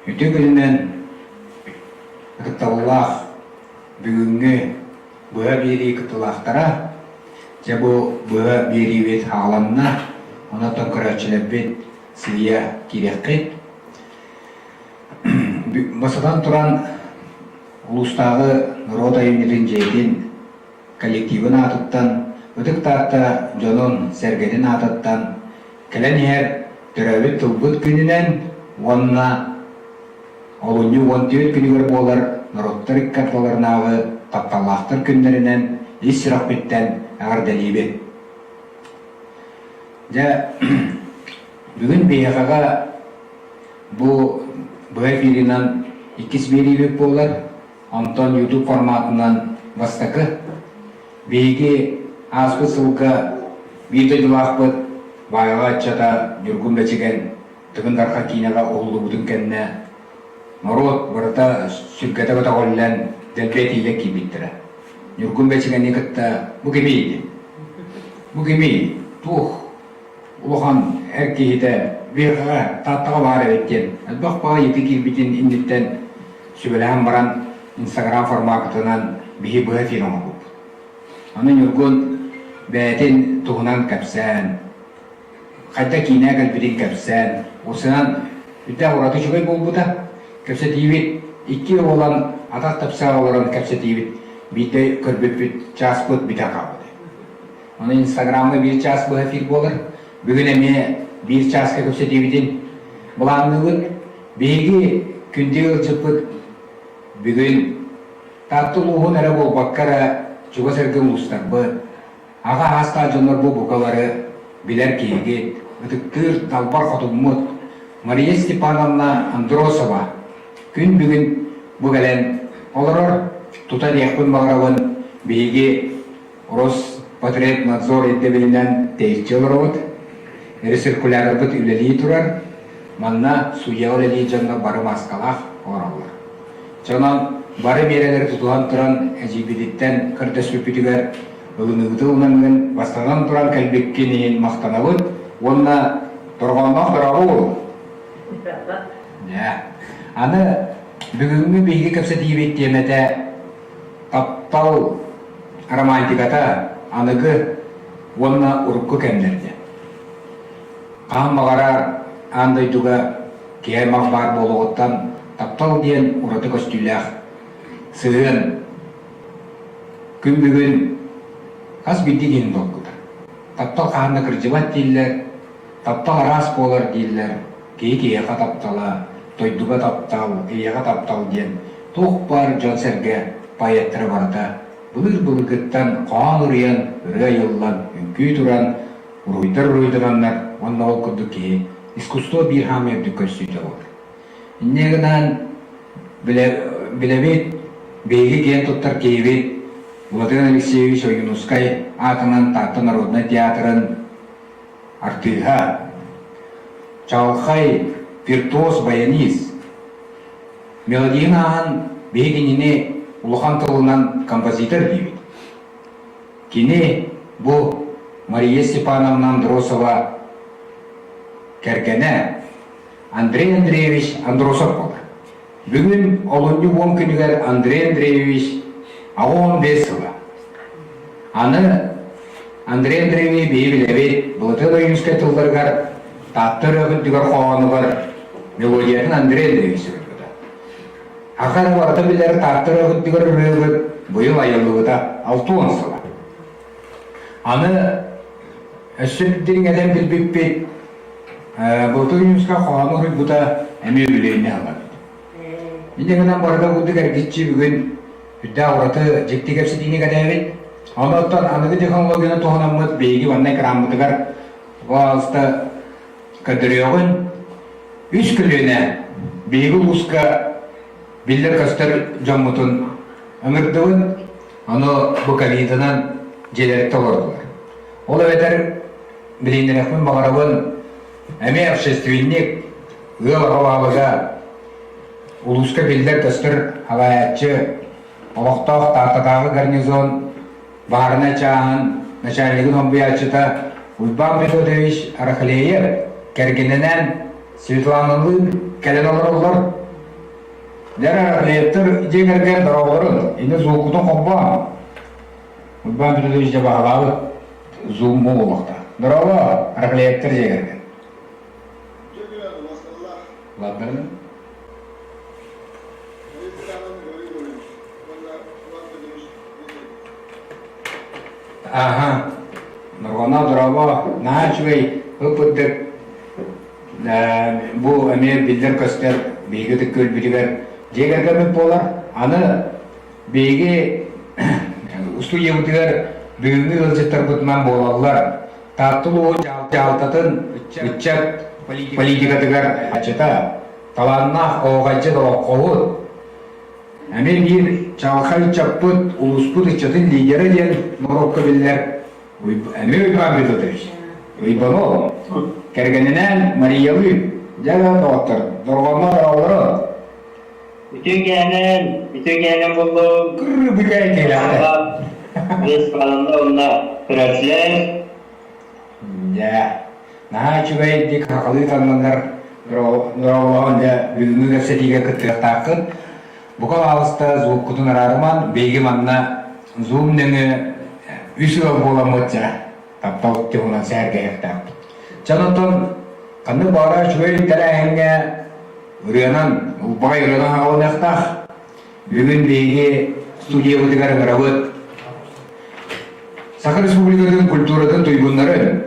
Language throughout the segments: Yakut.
Үтүө күнүнэн ытыктабыллаах бүгүҥҥү быһа биэрии кыттыылаахтара. Дьэ бу быһа биэриибит аҕаланна, онон көрөөччүлэрбит сыыйа киириэххит. Бастатан туран улуустааҕы норуот айымньытын дьиэтин коллективын аатыттан, Ытык Таатта дьонун-сэргэтин аатыттан кэлэн иһэр төрөөбүт тылбыт күнүнэн уонна олунньу 14 күнүгэр буолар норуоттар икки ардыларынааҕы тапталлаахтар күннэринэн ис сүрэхпиттэн эҕэрдэлиибин. Дьэ, бүгүн биһиэхэҕэ бу быһа эфиринэн иккис биэриибит буолар. Онтон YouTube форматынан бастакы. Биһиги ааспыт сылга биир дойдулаахпыт Баайаҕа ыччата Ньургун Бэчигэн Тыгын Дархан киинэҕэ уһуллубутун кэннэ норуот барыта сүргэтэ көтөҕүллэн дэлби этиигэ киирбиттэрэ. Ньургун Бэчигэни кытта бу кимий? Бу кимий? Туох улахан эр киһитэ биһиэхэ Тааттаҕа баар эбит диэн элбэх баҕа ыйытыы киирбитин инниттэн сүбэлэһэн баран Инстаграм форматынан биһи быһа эфир оҥорбуппут. Аны Ньургун бэйэтин туһунан кэпсээн, хайдах киинэ кэлбитин кэпсээн, уопсайынан үрдээх ураты үчүгэй буолбута. Кэпсэтиибит икки уолан атах тэпсэ олорон кэпсэтиибит биирдэ көрбүппүт чааспыт бүтэн хаалбыта. Ону Инстаграмҥа биир чаас быһа эфир буолар. Бүгүн эмиэ биир чааска кэпсэтиибитин былаанныыбыт. Биһиги күндү ыалдьыппыт бүгүн Таатта улууһун эрэ буолбакка эрэ чугас эргин улуустарбыт, аҕа аастаах дьоннор бу бука бары билэр киһигит, ытыктыыр далбар хотуммут Мария Степановна Андросова күн бүгүн бу кэлэн олорор, тута диэхпин баҕарабын, биһиги Роспотребнадзор ирдэбилинэн тэйиччи олоробут. Рециркулярбыт үлэлии турар. Манна судья үлэлиир дьоннор бары мааскалаах олороллор. Дьонон бары миэрэлэри тутуһан туран эдьиийбититтэн көрдөспүппүтүгэр ылыныыбыты ылынаҥҥын бастатан туран кэлбиккин иһин махтанабыт уонна торҕоонноох дорообо буолуҥ. Дьэ, аны бүгүҥҥү биһиги кэпсэтиибит тиэмэтэ Таптал романтиката аныгы уонна урукку кэмнэргэ. Хаһан баҕарар аан дойдуга киһи аймах баар буолуоҕуттан таптал диэн ураты көстүүлээх сыһыан күн бүгүн хас биирдии киһини долгутар. Таптал хаһан да кырдьыбат дииллэр, таптал араас буолар дииллэр, киһи киһиэхэ таптала, дойдуга таптал, ийэҕэ таптал диэн туох баар дьон-сэргэ поэттара барыта былыр-былыргыттан хоһоон уруйан, ырыа айыллан, үҥкүү туран, уруһуйдар уруһуйдананнар уонна ол курдук киһи искусство биир хаамыы үрдүк көрсүүтэ буолар. Инньэ гынан билэбит, биһиги киэн туттар киһибит Владимир Алексеевич Ойуунускай аатынан Таатта народнай театрын артыыһа, чаҕылхай виртуоз-баянист, мелодийын ааһан биһи кинини улахан тылынан композитор диибит. Кини бу Мария Степановна Андросова кэргэнэ Андрей Андреевич Андросов буолар. Бүгүн олунньу уон күнүгэр Андрей Андреевич 85 сыла. Аны Андрей Андреевич биһи билэбит, Былатыан Ойуунскай тылларыгар Таатта ырыа хоһоонугар мелодиятын Андрей Андреевич суруйбута. Аха эрэ барыта билэр Таатта ырыа ырыабыт быйыл айыллыбыта 60 сыла. Аны өссө дириҥэтэн билбиппит Былатыан Ойуунскай хоһоону уруйбута эмиэ үбүлүөйүнэ ылабыт. Инньэ гынан барыта курдук эргиччи бүгүн үрдээх ураты дьикти кэпсэтиини кэтээбит. Онон аныгы технологияны туһанаммыт биһиги манна экраммытыгар пожалуйста көрдөрүөҕүн. Үс көлүөнэ биһиги улууска биллэр-көстөр дьоммутун ыҥырдыбын. Ону бу ковидынан дьиэлэриттэн олордулар. Ол эбэтэр билиннэриэхпин баҕарабын, эмиэ общественник, ыал аҕа баһылыга, улууска биллэр-көстөр салайааччы, олохтоох Тааттатааҕы гарнизон баһаарынай чааһын начальнигын солбуйааччыта Уйбаан Федотович Рахлеев кэргэнинэн Светланалыын кэлэн олороллор. Дьэ, Рахлеевтар дьиэ кэргэн дорооболорун, ини звуккутун холбоон. Уйбаан Петрович дьэ баһылаабыт зум буолуохта. Дорообо, Рахлеевтар дьиэ кэргэн. Ладно. Аха, Норҕоно дорообо, наһаа үчүгэй ып-ырдык бу эмиэ биллэр-көстөр биһиги ытык күөлбүтүгэр дьиэ кэргэммит буолар. Аны биһиги устудьуйабытыгар бүгүҥҥү ыалдьыттарбытынан буолаллар. Таатта улууһун дьаһалтатын ыччат политикатыгар аччата, талааннаах оһуохайдьыт олоҥхоһут, эмиэ биир чаҕылхай ыччаппыт, улууспут ыччатын лидерэ диэн норуокка биллэр Эмиэ Уйбаан Федотович, Уйбанов, кэргэнинээн Мариялыын, дьэ да доҕоттор, дорҕоонно дороолору. Үтүө кээнэн, үтүө кээнэн буоллун. Кырбыкай кэлэхтэ. Бес баланна онно көрөөччүлэр. Дьэ, наһаа үчүгэйдик хахалыы таннаннар дороолоон дьэ бүгүҥҥү кэпсэтиигэ кыттыахтааххыт. Бука баалыста звуккутун араарыман, биһиги манна Zoom нөҥүө үс ыал буоламмыт дьэ таптал туһунан сэһэргэһиэхтээхпит. Чан оттон ханнык баҕарар үчүгэй тэрээһиҥҥэ ырыанан, ылбаҕай ырыанан аҕалыныахтаах. Бүгүн биһиги студиябытыгар ыҥырабыт Саха Республикатын культуратын туйгуннарын,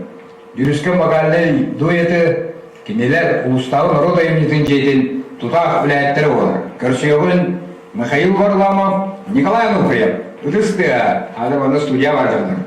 Дьүрүскэн вокальнай дуэты кинилэр улуустааҕы норуот айымньытын дьиэтин тутаах үлэһиттэрэ буолар. Көрсүөҕүн Михаил Варламов, Николай Ануфриев, ытыс тыаһа, аны манна студия бар дьоннор.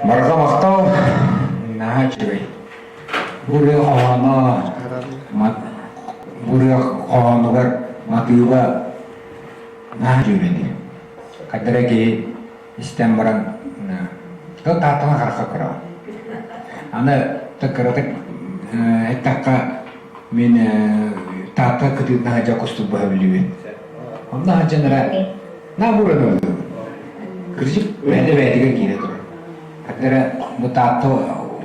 Барҕа махтал, наһаа үчүгэй. Бу ырыа хоһооно, бу ырыа хоһоонугар матыыба наһаа үчүгэй. Хайдара киһи истэн баран тыл тааттана харахха көрөҕүн. Аны кыратык эттэххэ мин Таатта кытыытынан сылдьан кустук быһа билибин. Онно сылдьан эрэ наа бууран ыллым. Кырдьык бэйэтэ бэйэтигэр киирэ турар. Хата эрэ бу Таатта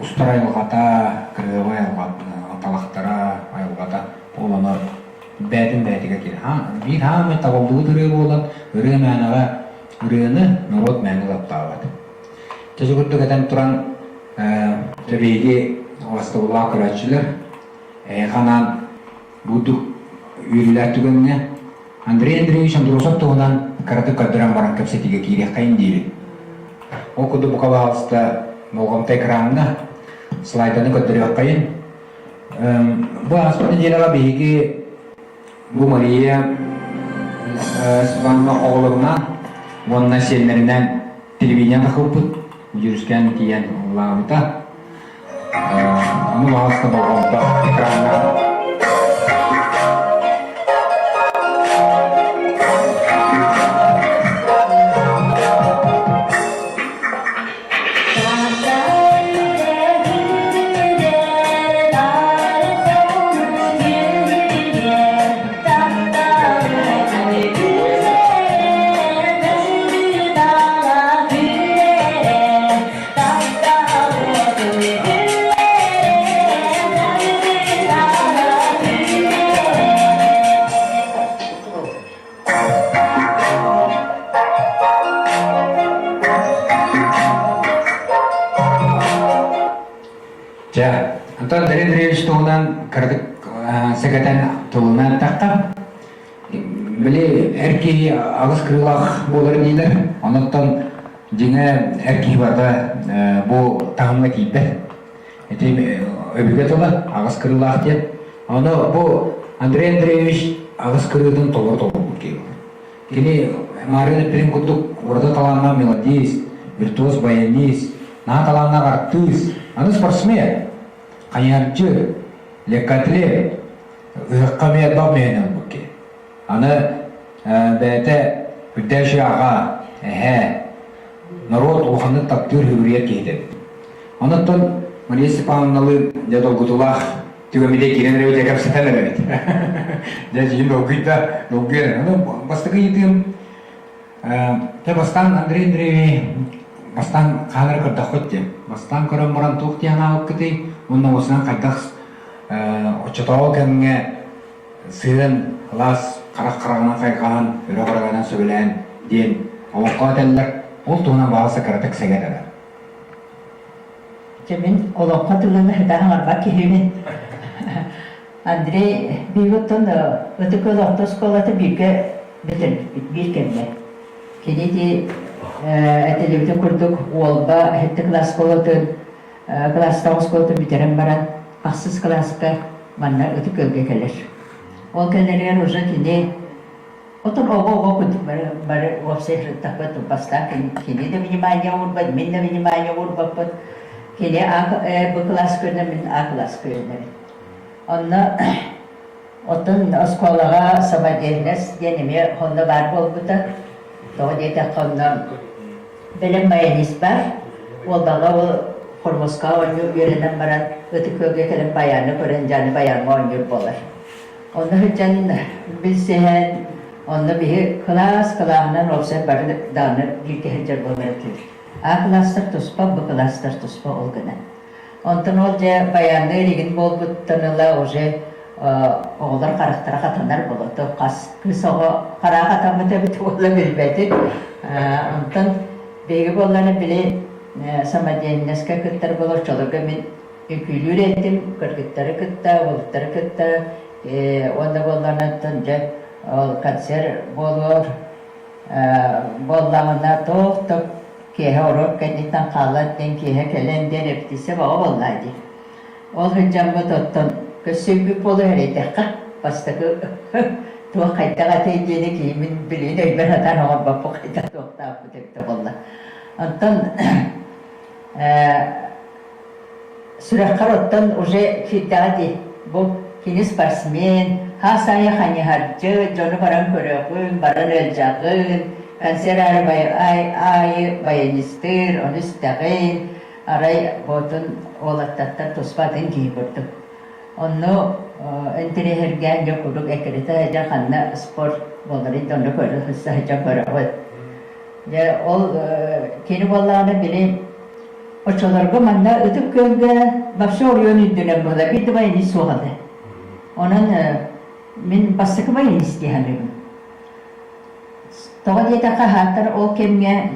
устар айылҕата, кырыабай айылҕата, талахтара, айылҕата ол ону бэйэтин бэйэтигэр киирэ. Биир хаамай табыллыбыт ырыа буолан, ырыа мээнэҕэ ырыаны норуот мээнэ таптаабат. Чэ, курдук этэн туран, биһиги убастабыллаах көрөөччүлэр, эһиэхэ анаан бурдук үөрүүлээх түгэҥҥэ Андрей Андреевич Андросов туһунан кыратык көрдөрөн баран кэпсэтиигэ киириэххэйин диибин. Ол курдук бука баҕалыста болҕомто экраҥҥа слайданы көрдөрүөххэйин. Бу ааспыт нэдиэлэҕэ биһиги Бу Мария Степановна оҕолорунан уонна сиэннэринэн телевидение тахыппыт, Дьүрүскээн тиийэн ыллаабыта. Ону баҕаста болҕомто экраҥҥа Чэ, Антон Андрей Андреевич туһунан кыратык сэгэтэн тылынан эттэххэ, били эр киһи аҕыс кырыылаах буолар диилэр. Онуттан дьиҥэ эр киһи барыта бу таһымҥа тиийбэт. Ити өбүгэ тыла аҕыс кырыылаах диэн. Ону бу Андрей Андреевич аҕыс кырыытын толору толорбут киһи. Кини Мария эппитин курдук ураты талааннаах мелодист, виртуоз баянист, наһаа талааннаах артыыс, аны спортсмен, хайыһарчы, леккатлет, ыһыкка эмиэ элбэх миһин ылбыт киһи. Аны бэйэтэ үрдээши аҕа, эһээ, норуот улаханнык таптыыр үгүрүйэр киһитэ эбит. Онон Мария Степановналыын дьэ долгутуулаах түгэммитэ киирэн эрэбит, дьэ кэпсэтэн эрэбит. Дьэ дьиҥ долгуйда, долгуйар. Ону бастакы ыйытыым, дьэ бастаан Андрей Андреевич бастаан хаһан эрэ көрдөххүт диэн. Бастаан көрөн баран туох диэн анаабыккытый уонна осунан хайдах оччотооҕу кэмҥэ сыһыан кылаас харах хараҕынан хайҕаан, өрө хараҕынан сөбүлээн диэн олоҥхо этэллэр. Ол туһунан баҕас кыратык сэгэтэрэ. Дьэ мин олоҥхо тылын сатаан оҥорбот киһибин. Андрей биһиги Ытык Күөл орто оскуолата бииргэ бүтэрбиппит биир кэмҥэ. Кини ити этиллибитин курдук Уолба сэттэ кылаас оскуолатын кылаастаах оскуолатын бүтэрэн баран ахсыс кылааска манна Ытык Күөлгэ кэлэр. Ол кэлэригэр уже кини Отон оҕо-оҕо курдук бары, бары уопсай сырыттахпыт бастаан кини да внимание уурбат, мин да внимание уурбаппыт. Кини А, э, Б кылаас көрүнэ, мин А кылаас көрүнэбин. Онно оттон оскуолаҕа самодеятельность диэн эмиэ онно баар буолбута. Тоҕо диэтэххэ онно бэлэм баянист баар. Уолбаҕа ол хормуоска оонньуу үөрэнэн баран Ытык Күөлгэ кэлэн баяны көрөн дьаны баяҥҥа оонньуур буолар. Онно сылдьан билсиһэн, онно биһи кылаас кылааһынан уопсай бары даҕаны бииргэ сылдьар буолар этибит. А кылаастар туспа, Б кылаастар туспа ол гынан. Онтон ол дьэ баянныыр игин буолбуттан ыла уже оҕолор харахтара хатанар буолуо. Хас кыыс оҕо хараҕа хатаммыт эбит уола билбэтин. Онтон биһиги буоллаҕына били самодеятельноска кыттар буолар оччолорго мин Үҥкүүлүүр этим кыргыттары кытта, уолаттары кытта уонна буоллаҕына дьэ ол концерт буолуор буоллаҕына туох да киэһэ уруок кэнниттэн хаалан диэн киэһэ кэлэн диэн репетиция бөҕө буоллаа дии. Ол сылдьаммыт оттон көссүйбүт буолуо эрэйдэххэ бастакы туох хайдах этэй диэни киһи мин билигин өйбөр сатаан оҥорбоппун хайдах туохтаахпыт эбитэ буолла. Онтон. Сүрэххэр оттон уже киирдэҕэ дии, бу кини спортсмен, хас аайы хайыһардьы, дьону баран көрөҕүн, баран ыалдьаҕын, концерт аайы аайы баянистыыр, ону истэҕин, арай буотун уолаттартан туспа атын киһи курдук. Онно интэриэһиргээн дьэ куруук эккирэтэ сылдьан ханна спорт буоларый да онно көрө сылдьан көрөҕүт. Дьэ ол кини буоллаҕына били Оччолорго манна Ытык Күөлгэ вообще оройуон үрдүнэн буолар биир да баянист суох этэ. Онон мин бастакы баянист дии саныыбын. Тоҕо диэтэххэ, аһааттар ол кэмҥэ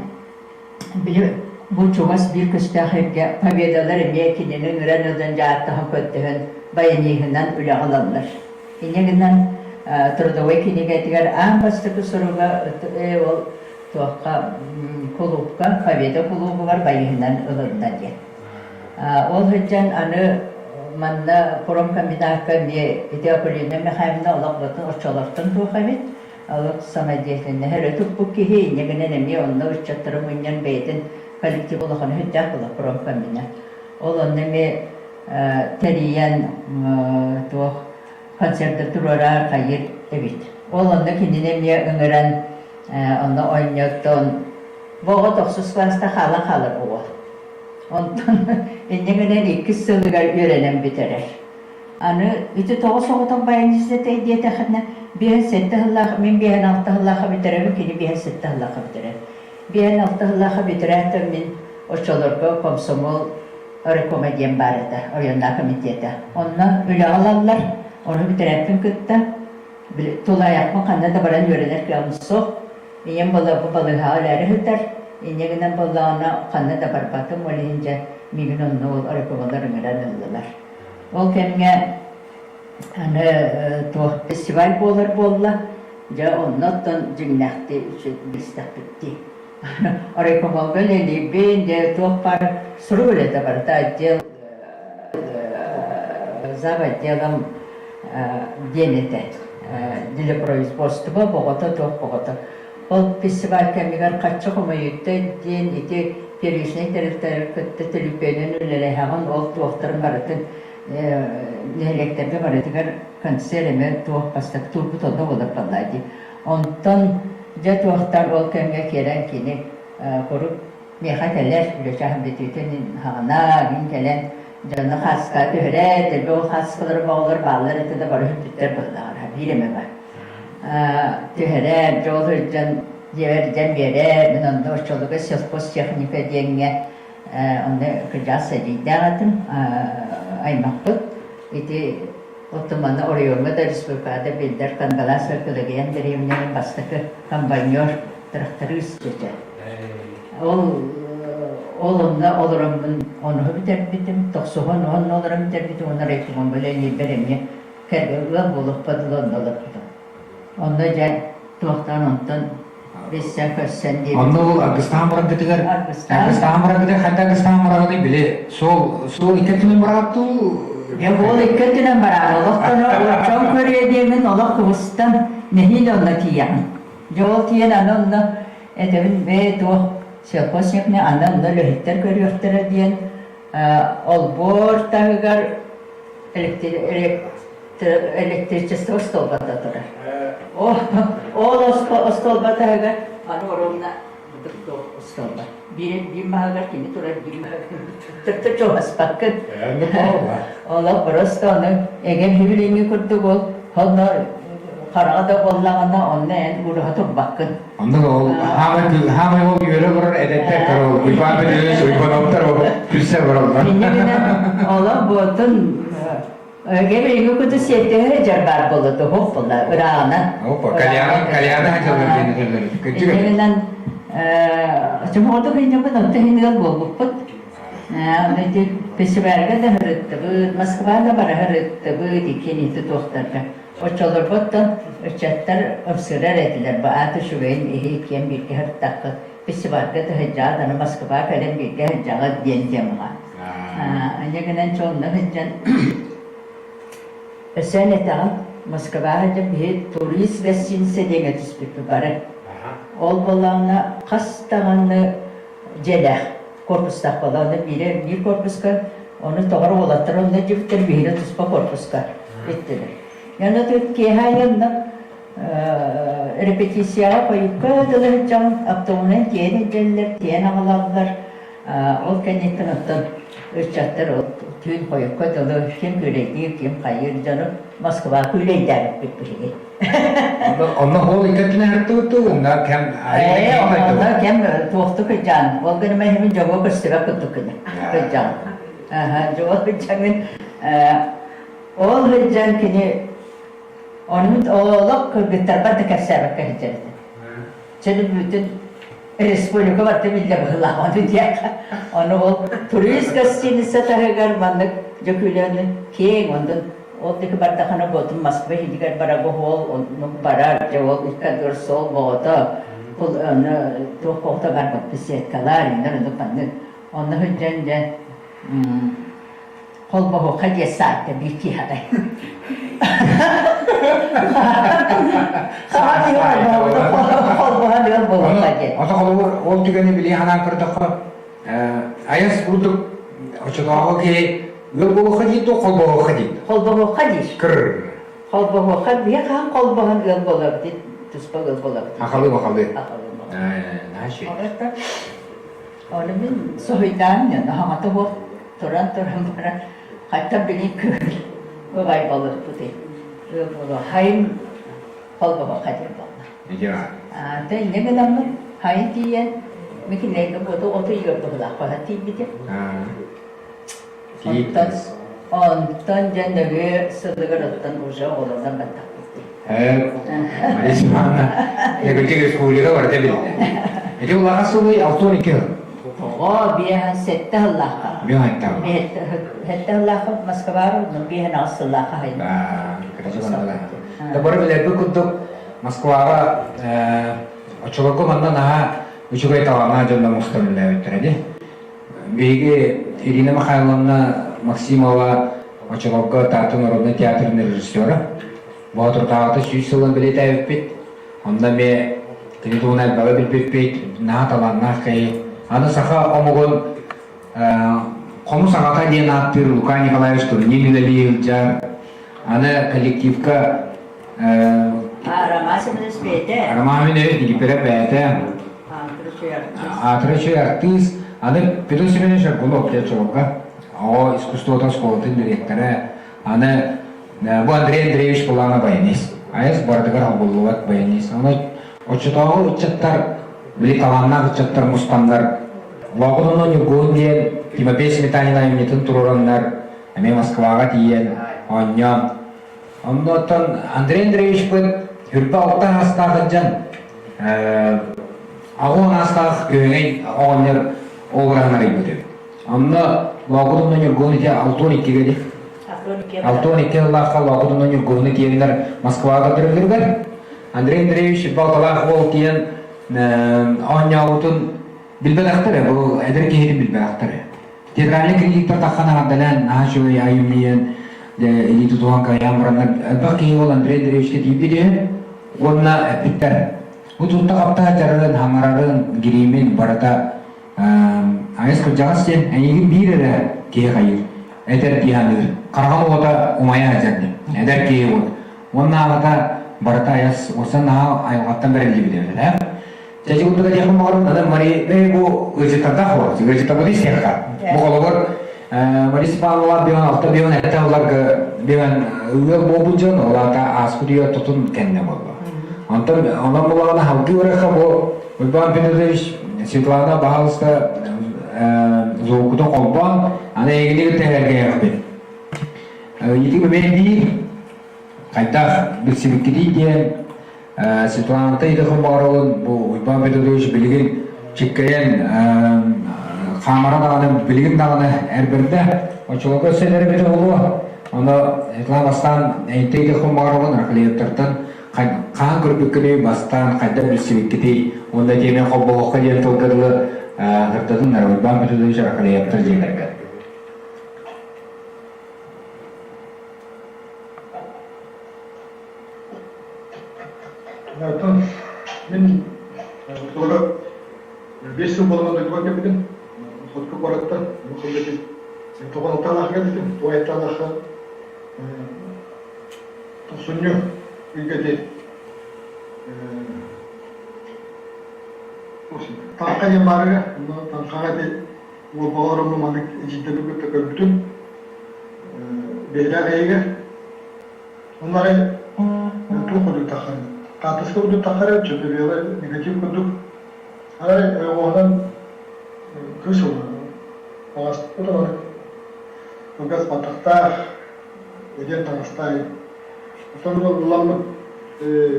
били бу чугас биир көстөөх сиргэ Победалар эмиэ кинини ыҥыран ылан дьааттаһан көрдөһөн баяниһынан үлэҕэ ылаллар. Инньэ гынан трудовой кинигэтигэр аан бастакы суруга ол туохха кулуупка Победа кулуубугар байыһынан ылынна диэн. Ол сылдьан аны манна промкомбинатка эмиэ ити Акулина Михайловна олох бутун оччолортон туох эбит олох самодеятельноһы өрө туппут киһи инньэ гынан эмиэ онно ыччаттары мунньан бэйэтин коллектив улахана сүрдээх буолар промкомбинат. Ол онно эмиэ тэрийэн туох концерты туруорар хайыыр эбит. Ол онно кинини эмиэ ыҥыран онно оонньотон бу оҕо тохсус кылааска хаалан хаалар оҕо. Онтон инньэ гынан иккис сылыгар үөрэнэн бүтэрэр. Аны ити тоҕо соҕотох баянист этэй диэтэхинэ, биэһин сэттэ сыллаах, мин биэһин алта сыллаахха бүтэрэбин, кини биэһин сэттэ сыллаахха бүтэрэр. Биэһин алта сыллаахха бүтэрээт мин оччолорго комсомол райкома диэн баар этэ, оройуоннаах комитета. Онно үлэҕэ ылаллар, ону бүтэрээппин кытта тулаайахпын ханна да баран үөрэнэр кыаҕым суох. Ийэм балыыһа балыыһаҕа өлөөрү сытар, инньэ гынан буоллаҕына ханна да барбатым, ол иһин дьэ миигин онно ол райкомолар ыҥыран ыллылар. Ол кэмҥэ аны туох фестиваль буолар буолла, дьэ онно оттон дьиҥнээхтии билистэхпит дии. Райкомолга үлэлиибин, дьэ туох баар сурук үлэтэ барыта отдел зав отделом диэн этэ. Делопроизводство боҕото туох боҕото. Ол фестиваль кэмигэр хаччы хомуйуутта диэн ити первичнэй тэрилтэлэри кытта төлөпүөнүн үлэлэһэҕин, ол туохтарын барытын нэһилиэктэргэ барытыгар концерт эмэ туох бастакы туурбут онно буолар буоллаа дии. Онтон дьэ туохтар ол кэмҥэ киирэн кини куруук миэхэ кэлэр, үлэ чааһын бүтүүтүн хаҕына мин кэлэн дьону хааска түһэрэ, дэлби ол хааскалары оҕолор бааллар этэ да бары сүппүттэр быһыылааҕа биир эмэ бар. Түһэрэ, дьол сылдьан дьиэбэр дьэн биэрэр, мин онно оччолорго сельхозтехника диэҥҥэ онно кырдьаҕас эдьиийдээх этим, аймахпыт. Ити Оттон манна оройуоҥҥа да, республикаҕа да биллэр Кангалаас Кылагыйан дэриэбинэнэн бастакы комбайнер, тырахтарыыс этэ. Ол ол онно олороммун онуһу бүтэрбитим, тохсуһун онно олорон бүтэрбитим, уонна райкомолга үлэлиирбэр эмиэ ыал буолуохпа дылы онно олорбутум. Онно дьэ туохтаан онтон билсэн көрсөн диэбит. Онно ол Аргыстаан бараргытыгар Аргыстаан бараргытыгар хайда Аргыстаан бараҕыный били суол суол икки өттүнэн бараҕыт дуу? Дьэ уол икки өттүнэн бараҕын олохтоно дьон көрүө диэмин олох кыбыстан нэһиилэ онно тиийэҕин. Дьэ ол тиийэн аны онно этэбин бээ туох сельхозтехника аны онно үлэһиттэр көрүөхтэрэ диэн олбуор таһыгар электричество остуолбата турар. Ол остуолба таһыгар аны оруобуна остуолба. Биир биир маһыгар кини турар, биир маһыгар тыктыр чугаспаккын. Олох просто ону эгэр билиҥҥи курдук ол онно хараҕа да буоллаҕына онно эн уруһа турбаккын. Онно ол хаамай хаамай ол үөрэ олорор эдэттэр көрө Уйбаан Петрович Уйбановтар ол күлсэ олороллор. Инньэ гынан олох буотун Эгэ куту сиэттиһэ дьарбаар буолла туһук буолла ырааҕынан. Опа, кальяна кальяна хачаллар диэн этэллэр. Кырдьык. Инньэ гынан чомоҕотук инньэбин онто иһин ыал буолбуппут. Ити фестивальга да ырыттыбыт, Москваҕа да бара ырыттыбыт, иккиэн ити туохтарга. Оччолорго ыччаттар ымсыырар этилэр, бу аат үчүгэйин иһи иккиэн бииргэ сырыттаххыт, фестивальга да сылдьаҕыт, аны Москваҕа кэлэн бииргэ сылдьаҕыт диэн темаҕа. Инньэ гынан чэ онно сылдьан өссө эн этэҕин Москваҕа сылдьан биһи турист гостиница диэҥҥэ түспүппүт бары. Ол буоллаҕына хас даҕаны дьиэлээх. корпустаах буолла. Онно биирэ биир корпуска, ону тоҕор уолаттар онно дьибиттэр, биһиги туспа корпуска иттилэр. Онно киэһэ аайы онно репетицияҕа хойукка дылы сылдьаҕын, автобуһунан тиэйэн илдьэллэр, тиэйэн аҕалаллар. Ол кэнниттэн оттон ыччаттар түүн хойукка дылы ким күүлэйдиир, ким хайыыр дьону Москва күүлэйдээбиппит биһиги. Онно ол иккитинэ һыртыбыттыы кэм Онно кэм туохтук кыдьаан, ол гыныма иһимин дьоҥҥо көстүбэт курдук гына кыдьаан. Дьоҕо кыдьаҥын ол сылдьан кини Оннун олох кыргыттарбар да кэпсээбэккэ сылдьар этим. Чэ бүтүн республика барыта биллэ быһыылаах ону диэххэ. Ону ол турист гостиница таһыгар маннык дьөкүүлэни киэҥ онтон ол диэки бардахына буотун Москва иһигэр барар ол оннук барар дьэ ол икки суол боҕото ол ону туох боҕото барбат беседкалар иннэр оннук маннык онно сылдьан дьэ холбоһуохха диэн саатта биир киһиэхэ. Холбоһон ыал буолуохха диэн. Ото холобур ол түгэни билии ханаан көрдөххө, айас курдук очотооҕу киһи ыал буолуохха диир дуо, холбоһуохха диир? Холбоһуохха диир. Кыр. Холбоһуохха биһи хаһан холбоһон ыал буолабыт туспа ыал буолабыт. Ахалы бахалы. Ахалы. Наша. Ону мин соһуйдаан аһаҥата суох туран-туран баран хайтан билин кыыл ыбай болурбутуй ыал буолуо хайын холбоһуохха диэн буолла. Ата инньэ гынаммын хайын тиийэн мин кинилэргэ буоту оту ыйыгар быһыылаах баһан тиийбитим. Онтон онтон дьэ нөҥүө сылыгар оттон уже оҕолорунан бардахпыт дии. Мария Степановна, Якутия Республика барыта билдэ. Ити улахан сылый 62 сыл. Оҕо биэһэн сэттэ сыллаахха. Биэһэн Сэттэ сыллаахха Москваҕа биэһэн аҕыс сыллаахха хайда. Да бары билэрбит курдук Москваҕа оччолорго манна наһаа үчүгэй талааннаах дьоннор мустан үлэлээбиттэрэ дии. Биһиги Ирина Михайловна Максимова оччолорго Таатта народнай театрын режиссера. Боотуртааҕыта 100 сылын бэлиэтээбиппит. Онно эмиэ кини туһунан элбэҕи билбиппит, наһаа талааннаах киһи. Аны саха омугун хомус аҕата диэн ааттыыр Лука Николаевич Турнин үлэлии сылдьар. Аны коллективка Роман Семенович бэйэтэ. Роман Семенович Никифоров бэйэтэ. Аатырар үчүгэй артыыс. Аны Петр Семенович Аргунов диэн чолбуга оҕо искусствота оскуолатын дириэктэрэ. Аны бу Андрей Андреевич Булана баянист. Айас барытыгар холбуллубат баянист. Ону оччотооҕу ыччаттар, били талааннаах ыччаттар мустаннар, Лоокутунан Ньургуһун диэн Тимофей Сметанин айымньытын туруораннар, эмиэ Москваҕа тиийэн оонньоон Онно оттон Андрей Андреевичпыт үрбэ алта аастаах сылдьан аҕуон аастаах күөҥэй оҕонньор обраһын арыйбыт эбит. Онно Лоокутунна Ньургуһун ити Алтон иккигэ ди. Алтон икки сыллаахха Лоокутунна Ньургуһуну тиэннэр Москваҕа көрдөрөллөрүгэр Андрей Андреевич балталаах уол тиэн оонньообутун билбэтэхтэрэ, бу эдэр киһини билбэтэхтэрэ. Театральный критиктар таххан аҕардалаан наһаа үчүгэй айымньыйан илии тутуһан кайаан бараннар элбэх киһи ол Андрей Андреевичка тиийбит үһү уонна эппиттэр бу тутта-хапта сылдьарын, хаҥарарын, гириимин барыта айас кырдьаҕас диэн эйигин биир эрэ киһи хайыыр эдэр киһи аныыр хараҕын уота умайа сылдьар диэн эдэр киһи уот уонна аҕата барыта айас уосан наһаа айылҕаттан бэриллибит эбит ээ Чэчи курдук этиэхпин баҕарабын, аны Мария бу ыалдьыттардаах буолар, ыалдьыттарбыт истиэххэ. Бу холобур Мария Степанова бион алта бион этэ ылларга бион ыал буолбут дьон, ол аата ааспыт үйэ ортотун кэннэ буолла. Онтон онон булаҕына халгыы барыахха бу Уйбаан Петрович Светлана баһаалыста звукутун холбоон, аны эйигини кытта эһэргэйэхпит. Ити эмиэ биир хайдах билсибиккитий диэн Светланата Идахов баҕарабын бу Уйбаан Петрович билигин чиккэйэн хаамара даҕаны билигин даҕаны эрбэрдэ оччолорго өссө эдэр эбитэ буолуо ону Светлана бастаан Эйте Идахов баҕарабын Рахлеевтартан хаһан көрбүккүнүй бастаан хайдах билсибиккитий уонна тиэмэ холбоһуохха диэн тылга дылы сырдатын Уйбаан Петрович Рахлеевтар дьиэлэргэ Оттон мин туора 5 сыл буолан дойдубар кэлбитим. Уолбаттан кылгатыы тоҕон кэлбитим, туойаттаалаахха тохсунньу ыйга ити Таҥха диэн баарыга, онно Таҥхаҕа ити Уолбаҕа олороммун маннык эдьиийдэрбин кытта көрбүтүм. Биһилэх эйигэ. Онно арай туох курдук таххарый? Хаартыска курдук таххарай, чөпөбүөлэ негатив курдук. Арай ойоҕоһунан кыыс ылла. Таҥаспыт ылан кылгас баттахтаах, эдэр таҥастаах. Оттон ылламмыт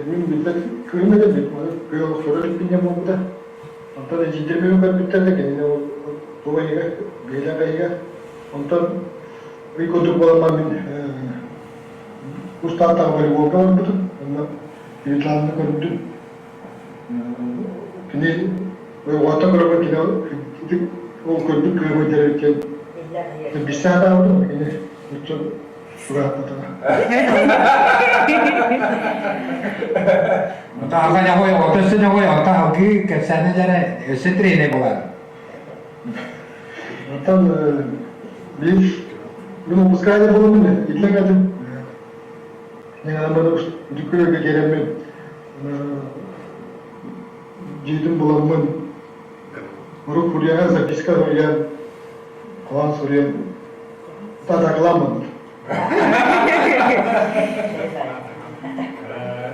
мин билбэт кыыһым этэ, маны кыыс олохторо иликпин диэн буолбута. Онтон эдьиийдэрим көрбүттэр да кинини ол туох иһигэр, биһилэх иһигэр. Онтон ый курдук буолан мин Устааттаҕа волейболга барбытым. Онно Светлананы көрбүтүм. Кини уоттан көрөбүн кини ол көрбүт кыыһым диэн билсэ сатаабытым кини оччо чугаһаппатаҕа. Таһаҕа ньоҕой, ото өссө ньоҕой, ото алгыы кэпсээнэлэрэ өссө тренер буолар. Оттон биир мин выпускание буоламмын иллэҥ этим. Мен Дүкүрөгө кэлэммин дьиэтин буламмын урут суруйаҕа записка суруйан хоһоон суруйан татакыламмын.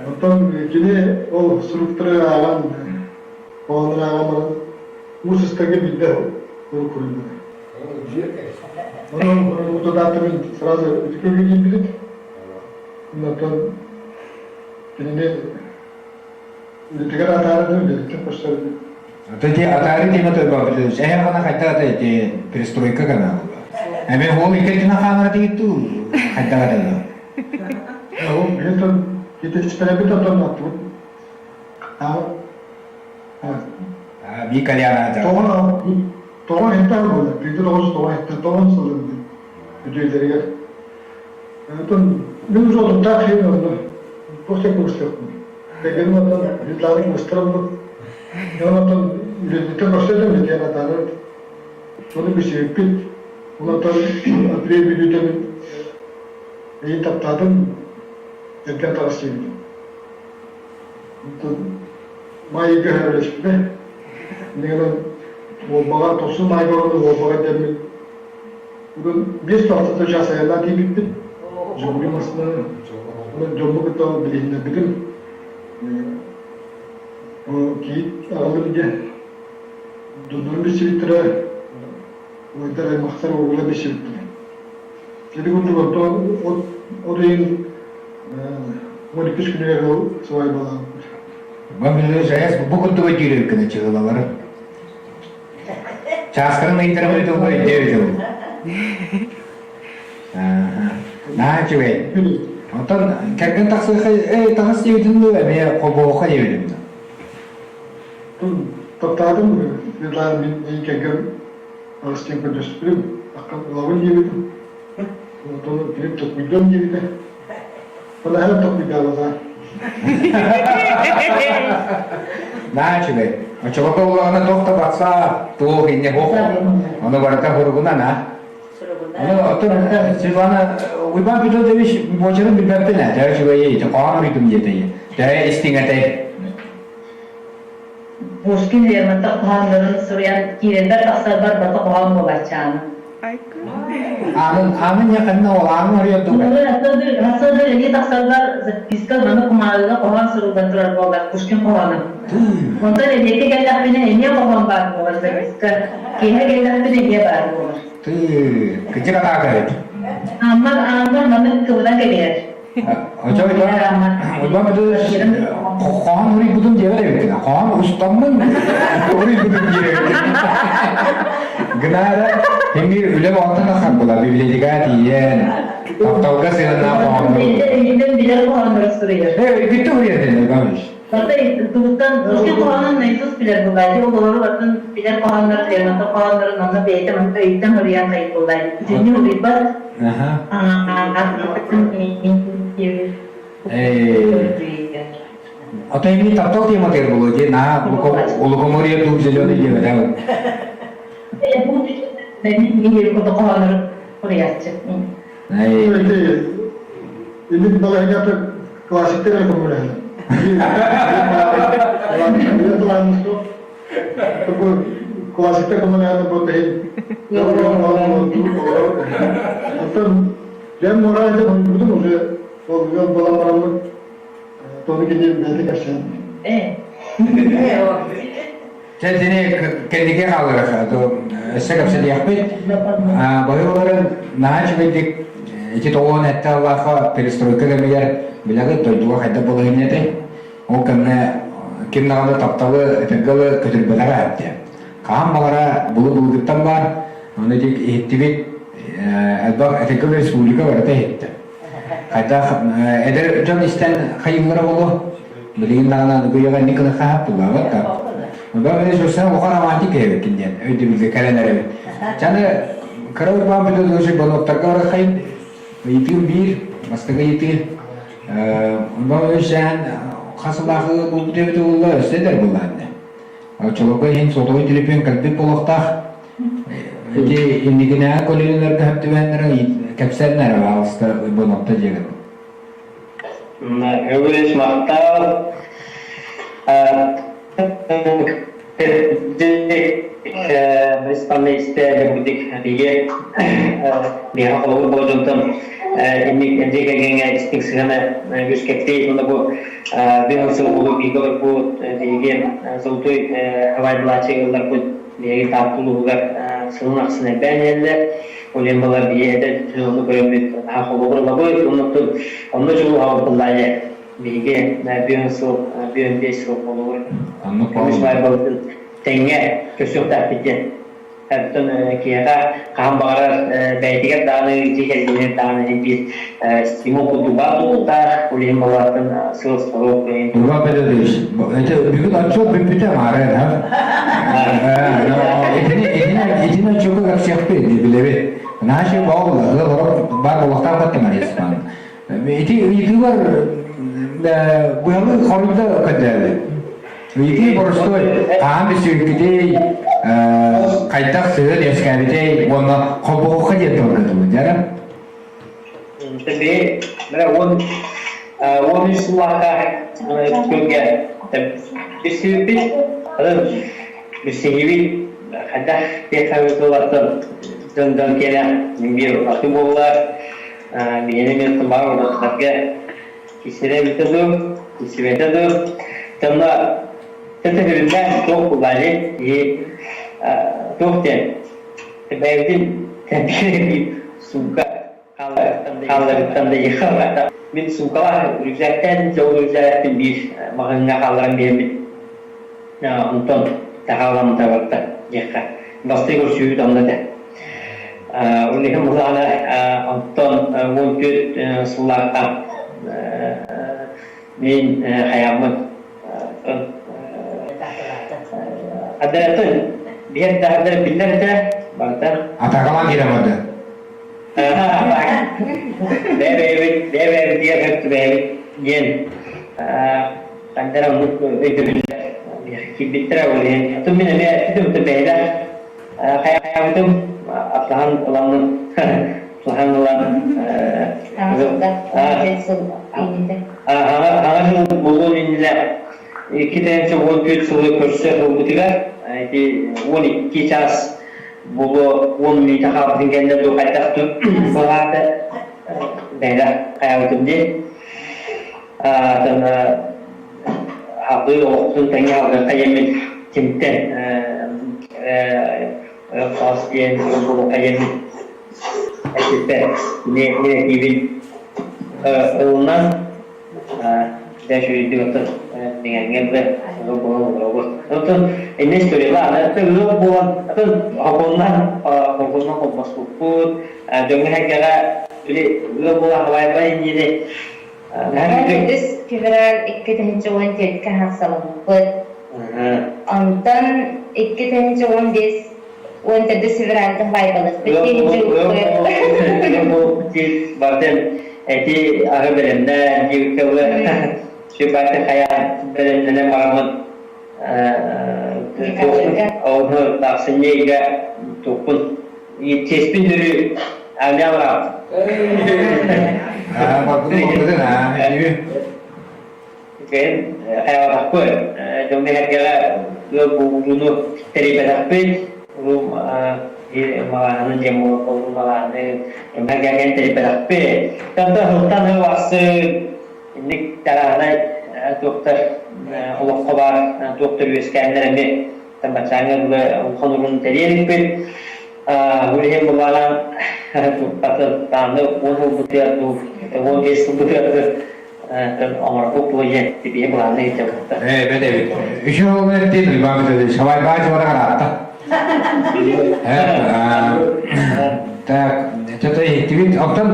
Оттон кини ол суруктары ааҕан хоһооннору ааҕан баран уус ыстарга биирдэ сурук суруйбута. Онон утудааттарын сразу үтүкүгү киирбитим. Онтон кинини үлэтигэр атаарытым, үлэтиттэн көрсөрбүт. Ити атаары тема төрбөпүтүс. Эһэ хана хайда ата ити перестройка гана була. Эме ол иккитина хаамара тигитту хайда ата. Ол бетон кетечтеребит отон аттыбыт. Би кальяна Тоҕо тоҕо хетта буолла. Биир тоҕус тоҕо хетта тоҕон сылын үдүөлэригэр. Оттон мин уже отуттаах киһи онно туох да кыбыстыахпын. Кэргэним оттон Светлана кыбыстар оннук. Мен оттон үлэтиттэн көрсөтөм үлэтигэр атаарар. Ону билсибиппит. Онтон апрель бүлүүтэ мин эйин таптаатым, кэргэн таҕыс диэбитим. Онтон маайга көһөрөлөспүтэ. Иннигинэн Уолбаҕа, тохсун маайга олорон Уолбаҕа дэммит Бүгүн биэс тахсыта час айаннаан тиийбиппит. Жигули массыынаны онон дьомму кытта билиһиннэрбитим. Кийиит аҕалым диэн дьоннорум билсибиттэрэ, убайдар аймахтар уоллар билсибиттэрэ. Ити курдук онтон от от ыйын 12 күнүгэр ол сыбаайбалаабыппыт. Бу курдук өйдүүр гына чыгылалары. Чааскарын ыйдарым ыытылла өйдөө Наһаа үчүгэй. Онтон кэргэн тахсыахха эй таҕыс диэбитин дуу эмиэ холбоһуохха диэбитим дуу. Таптаатым Светлана мин эйин кэргэн аҕыс диэн көрдөспүтүм. Аккам ылабын диэбитим. Онтон кини токуйдуом диэбитэ. Ону токуйдаабата. Наһаа үчүгэй. Оччолорго буоллаҕына туох да батсаап, туох инньэ суох. Ону барыта суругунан а. Ону оттон Светлана Уйбаан Петрович буочарын билбэппин ээ. Төһө үчүгэйий, ити хоһоон уруйдум диэтэй. Төһө истиҥ этэй? Пушкин Лермонтов хоһооннорун суруйан киирэрбэр тахсарбар бата хоһоон буолааччааны. Аанын, аанын я ханна ол аанын арыйар дуга. Хасыадыр эмиэ тахсарбар записка маны кумааҕыга хоһоон суруллан турар буолар Пушкин хоһооно. Онтон эбиэккэ кэллэхпинэ эмиэ хоһоон баар буолар записка. Киэһэ кэллэхпинэ эмиэ баар буолар. Тыы, кыдьык атаак эбит. Ааммар ааммар маны кыбынан кэбиһэр. Уйбаан Петрович хоһоон уруйбутум диэбэт эбиккин. Хоһоон устаммын уруйбутум диэбит. Гынаара эмиэ үлэ оҕоттон тахсар була библиотекаҕа тиийэн тапталга сыһыаннаах хоһооннору. Өйүнэн билэр хоһооннору суруйар. Э, өйгүттэн суруйар дэнэ Иванович. Барыта тугуттан Русский хоһоонун наизусть билэр буолааччы, ол олору барытын билэр хоһооннор, Лермонтов хоһооннорун онно бэйэтэ маннык өйүттэн суруйан хайыт буоллааччы. Бүтүннүү уруйбат. А то эмиэ таптал тематыгар буолуо дии, наһаа лукоморье дуб зеленый диэбэтэ. Мин курдук хоһооннору суруйааччы. Илин балаһыҥҥа классиктар эрэ көмөлөһөллөр. Классиктар көмөлөһөллөр буолта иһин. Оттон дьэн мораль хонбутум уже ол ыал буолан бараммыт тону кини бэйэтэ кэпсээн. Чэ, итини кэнники хаалларах, өссө кэпсэтиэхпит. Быһыыларын наһаа үчүгэйдик ити тоҕуон этте Аллахха перестройка кэмигэр билэҕит дойдуга хайдах балаһыанньа этэй? Ол кэмҥэ ким даҕаны тапталы этэргэ дылы көтүрбэтэҕэ эттэ. Хаһан баҕара былы-былыргыттан баар, ону ити иһиттибит, элбэх этэргэ дылы республика барыта иһиттэ. Хайдах эдэр дьон истэн хайыыллара буолуо? Билигин даҕаны аныгы үйэҕэ инник гына хаһаап буллаабат да. Бу били сұрсана улахан романтик киһи диэн өйдөбүлгэ кэлэн эрэбит. Чаны кыра урбаан бүтүн боноктарга барахайын ыйытыым биир, бастакы ыйытыы. Онно өйсээн хас ылаахы булбут эбит буолла, өссө эдэр буоллаанна. Оччолорго иһин сотовой төлөпүөн кэлбит буолуохтаах. Ити инникинээҕи көлүөнэлэргэ сөп түбэһэннэрэ кэпсээннэр баҕалыста Ибановта дьиэгин. Өгүлүс махтал Испанна истэ бурдик биге биһа холобур була дьонтон инник дьиэ кэргэҥҥэ истиҥ сыһыана үөскэппит уонна бу биһан сыл улуу биһиги олорбут биһиги золотой хавай былаачыйаларбыт биһиги Таатта улууһугар сылын ахсын элбээн иһэллэр. Ол иһин балар биһи эдэр ону көрөммүт наһаа холобур ылабыт оннуттан онно дьулуһабыт быллаайа биһиги бүөн сыл бүөн биэс сыл холобур көмүс баайбалытын тэҥҥэ көрсүөхтээхпит диэн Оттон киһиэхэ хаһан баҕарар бэйэтигэр даҕаны, дьиэ кэргэнигэр даҕаны биир стимул курдук баар буолуохтаах. Ол иһин балаатын сыл-сорук Иван Петрович, это бүгүн отчет бүппүтэ маары, Итини итини отчетка кэпсиэхпит, билэбит. Наша баал бар буолуохтаах баттым Арисман. Ити ыйытыылар быһалыы хоруйда көрдөөбүт. Ыйытыы боростуой хаһан бүсүүргүтүй, хайдах сыһыан үөскээбитэй уонна холбоһукка диэн тылгытыбын дьара. Тэби мына 13 сыллаахха көргө билсибиппит, билсиһибит хайдах тиэхэ дьон дьон киэнэ биир аты буоллар Биһиэнэ эмиэ баар уолаттарга кисирэ эбитэ дуу, кисибэтэ дуу. Онно төтөһүрүллээн туох булаали киһи туох диэн бэйэбитин тэмпиэри сумка хаалларыттан да иэхэ мин сумкалаах рюкзактаан ол рюкзактын биир маҕаһыыҥҥа хаалларан биэрбит онтон таһааламмыта барда диэххэ бастакы көрсүһүүбүт онно этэ Ол иһин былаана онтон 14 сыллаахха мин хайааммын Адаратын биһэр даһардара биллэр этэ барыта. Атаҕалаан киирэн барда. Бэйэбит бэйэбит диэн бэйэбит диэн хандара оннук өйдөбүллэр киирбиттэрэ ол иһин атын мин эмиэ эппитим бэйэлээх Хайаабытым атлаһан ыламмын атлаһан ылан аҕа жыл буолуон иннинэ 2014 сылы көрсө ылбытыгар ити 12 час буолуо 10 мүнүүтэ хаалбытын кэннэ дуу хайдах былаата бэйэлэх хайаабытым дии Аҕыы олохтун тэҥэ алгыахха диэммит кимтэн хос диэн булуохха диэммит эппиппэр мин этиибин ылынан дьэ үчүгэйдик оттон миҥэҥҥэ да ыал буолан олоробут. Оттон иннэ историялаах ыал буолан атын хокуоннан хокуоннан холбоспуппут дьоҥҥо-сэргэҕэ били ыал буолан халайбай иннини Үс февраль 2014-кэ хаахсаламмыппыт. Онтон 2015 14 февральга хаайбаласпыт. Бартын эти аһы бэлэмнээн диэбиккэ сүбаты хайаан бэлэмнэнэн бараммыт ону тахсынньыйга туппун. Чеспин өрүү армия Кэлин хайаҕатахпыт, дьоҥҥо сэргэҕэ ыал буолууну тэрийбэтэхпит, уруу малааһыны диэн буолар малааһыны кэргэн тэрийбэтэхпит. Онтон сылтан сыл ахсын инник тараанай туохтар олоххо баар туохтар үөскээннэр эмиэ баччааҥҥа дылы улахан уруун тэрийэ иликпит. Бу иһин былаан туппаты 10 сылбытыгар дуу, 15 сылбытыгар оҥорбут буо диэн тибиһи былаанна иһитэ Ээ, бэт эбит. Үчү ол эртин Иван Петрович, Сабайбаа чуора караатта. Так, что-то иһиттибит. Оттон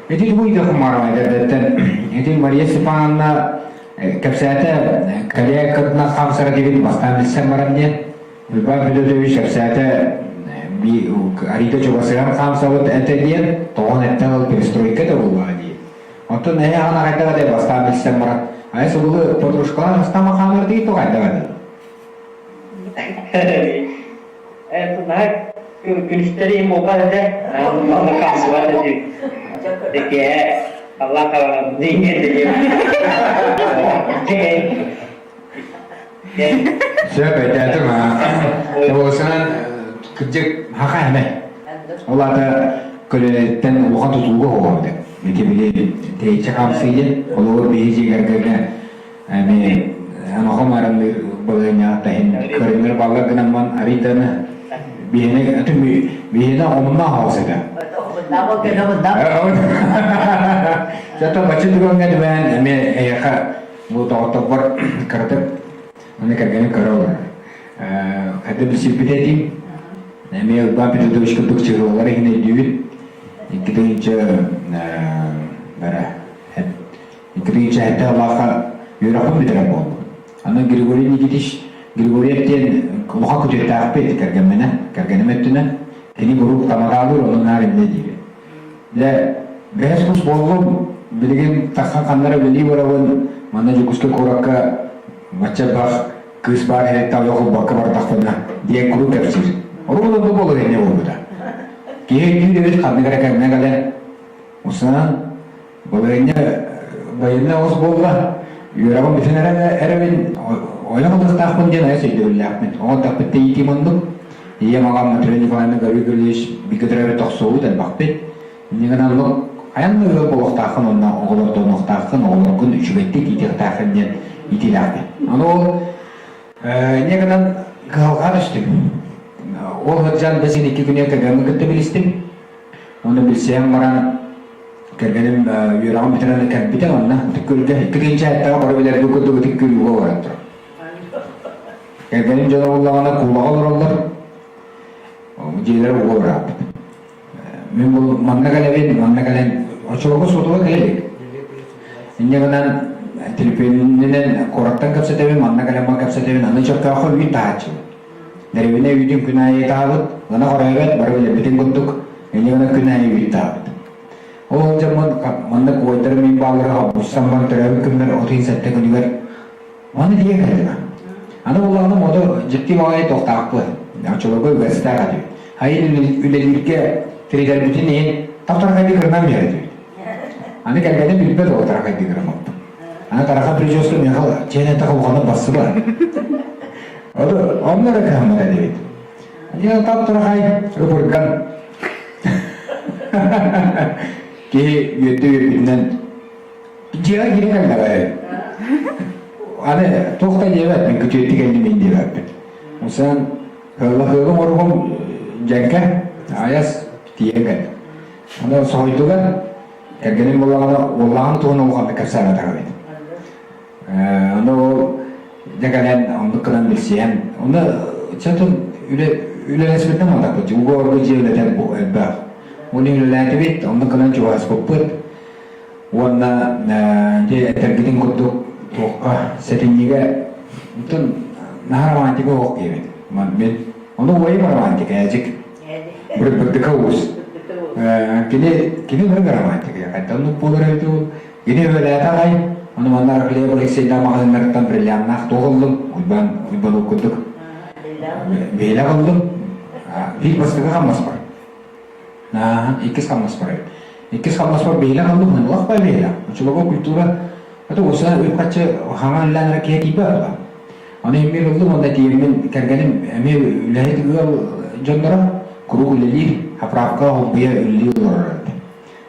ити тугу ыйда кумаарама эдэрдэттэн. Ити Мария Степановна кэпсээтэ, Корея кытына хамсара дибит бастаан билсэн баран диэн. Уйбаан Федотович кэпсээтэ, Арита чугасыгар хаамсабыт этэ диэн, тоҕон эттэн ыл перестройка да буоллаҕа дии. Оттон эһэ аҕана хайдах этэй бастаан билсэн баран, айа субулу подружкалаах астама хаамар дии тоҕо хайдах этэй? Наһаа күнүстэри буолбат этэ, манна хаамсыбат этим. Киэһэ Аллах Сөп өйдөөтүм аа. Туосынан кырдьык хаха эмэ. Ол аата көлүөнэттэн улахан тутулуга оҕо эбит. Ити били тэйиччи хаамсыы олоҕор биһи дьиэгэргэ эми анаха маранныыр балыанньаҕа таһын көрүҥнэр баллар гынамман арыйданы биһини атын биһини омуннаах оҕус этэ. Зато бачча түгэҥҥэ түбэһэн эмиэ эйиэхэ Бу доҕотторбор кыратык аны кэргэним көрө олорор. Хайда билсибит этим. Эмиэ Уйбаан Петрович курдук чыһылалар иһин өйдүүбүт. 2 тыһыынча бара 2 тыһыынча сэттэ аллаахха үөрэхпин бүтэрэн буоллум. Аны Григорий Никитич Григорьев диэн улахан күтүөттээхпит кэргэмминэ, кэргэним өттүнэн. Кини куруук тамадаалыыр, ону наар иннэ диир. Дьэ, бэһис кус буоллум, билигин тахсан ханна эрэ үлэлии барабын, манна Дьокуускай куоракка бачча элбэх кыыс баар иһиттэн ойох ылбакка бардахпына диэн куруук кэпсиир. Оруобуна бу буолар инньэ буолбута. Киһи өйдүүр эбит ханнык эрэ кэмҥэ кэлэн, усаан Балаһыанньа байыаннай оҕус буолла. Үөрэҕим бүтэн эрэбин, ойох ылыахтаахпын диэн айас өйдөбүллээхпин. Оҕо эрдэхпиттэн иитиим оннук. Ийэм аҕам Матрена Николаевна Гаврильевич бииргэ төрөөбүт тохсуобут элбэхпит. Инньэ гынан оннук хайан да ыал буолуохтааххын уонна оҕолордонуохтааххын, оҕолоргун үчүгэйдик иитиэхтээххин диэн иитиилээхпин. Аны ол инньэ гынан кыһалҕа түстүм. Ол сылдьан бэс икки күнү кэргэммин кытта билистим. Уонна билсиһэн баран кэргэним үөрэҕин бүтэрэн кэлбитэ онно Ытык Күөлгэ 2 тыһыынча эттэҕэ бары билэрбит курдук Ытык Күөл ууга баран турар. Кэргэним дьоно буоллаҕына куулаҕа олороллор, дьиэлэрэ ууга барааппыт. Мин бу манна кэлэбин, манна кэлэн оччолорго суотуга кэлэ илик. Инньэ гынан төлөпүөнүнэн куораттан кэпсэтэбин, манна кэлэн баар кэпсэтэбин, аны Чөркөөххө үүт таһааччыбын. Дэриэбинэ үүтүн күн аайы таһабыт, ынах оройбот, бары билэрбитин курдук, инньэ гынан күн аайы үүт таһабыт. Ол сылдьаммын маннык уойдарым мин бааллара хоббуссам баран төрөөбүт күммэр 37 күнүгэр маны тиийэн кэллим. Аны буоллаҕына мото дьикти баҕайы туохтаахпын. Оччолорго үгэстээх этибит. Айын үлэлииргэ тиритэрбитин иһин тап-тарахайдыы кырынан биэрэр этибит. Аны кэргэним билбэт ол тарахайдыы кырыммыппын. Аны тараха прическа миэхэ чээн этэх улаханнык барсыбат. Онно эрэ кыһаммат этибит. Дьэ тап-тарахай ыбырган киһи үөттэ үөппүтүнэн дьиэҕэ киирэн кэллэҕэ. Аны туох да диэбэт, мин күтүөттүү кэллим мин диэбэппин. Онсон Ыаллаһыыгым оругум дьэҥкэ, айас тиийэн кэллим. Аны соһуйдулар, кэргэним буоллаҕына уоллааҕын туһунан улаханнык кэпсээбэтэх эбит. Аны ол дьэ кэлэн оннук гынан билсиһэн, онно чатын үлэ үлэлэспитинэн мандаппыт, угуорга дьиэ үлэтэ элбэх. Уонна үлэлээтибит, оннук гынан чугаһаспыппыт. Уонна дьэ этэргитин курдук туохха сэтинньигэ онтон наһаа романтика оһох диэбит. Мин ону уойум романтика ээдьик. Бырдыка уус. Кини кини ынырык романтика. Хайдах оннук буолар эбит ол. Кини үлэлээтэ аҕай. Ону манна Хлеб Алексейдаах маҕаһыыннарыттан бриллианнаах туох ыллым. Уйбаан Уйбан ол курдук. Биһилэх ыллым. Биир бастакы хамнаспар. Нааһан иккис хамнаспар эбит. Иккис хамнаспар биһилэх ыллым, ханылах бай биһилэх. Оччолорго культура это уса үп-харчы хаҥа үллээн эрэ киһи тиийбэт була. Аны эмиэ ыллым уонна тиийэммин кэргэним эмиэ үлэһит ыал дьонноро куруук үлэлиир, заправка холбуйа үлэлии олорор эбит.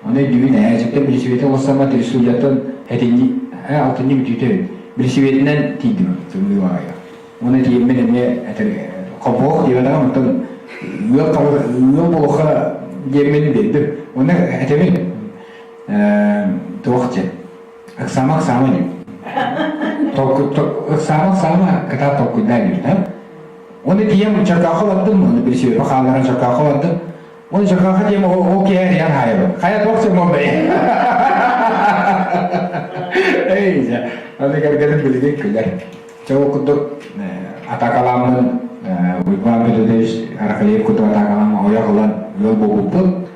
Аны өйдүүбүн ээ, дьиктэн билисибиэтэ олорсомо телестудияттан этинньи, алтынньы бүтүүтэ эбит. Билисибиэтинэн тиийдим тымныы аайы. Уонна тиийэммин эмиэ этэр хобуох диэбэтэҕим, оттон ыал ыал буолуохха диэммин биэрдим. Уонна этэбин туох диэн Ыксаама ыксаама диир. Ыксаама ыксаама кытаат толкуйдаа диир да. Уонна тиийэн Чаркаахха бардым, уонна билисиэппэ хаалларан Чаркаахха бардым. Уонна Чаркаахха тиийэн ол киһи эрийэн хаайабын. Хайа туох сир буолбай? Эй, дьэ, аны кэргэним билигин күлэр. Чэ, ол курдук атаакалааммын Уйбаан Петрович Аракалиев курдук атаакалааммын ойох ылан ыал буолбуппут.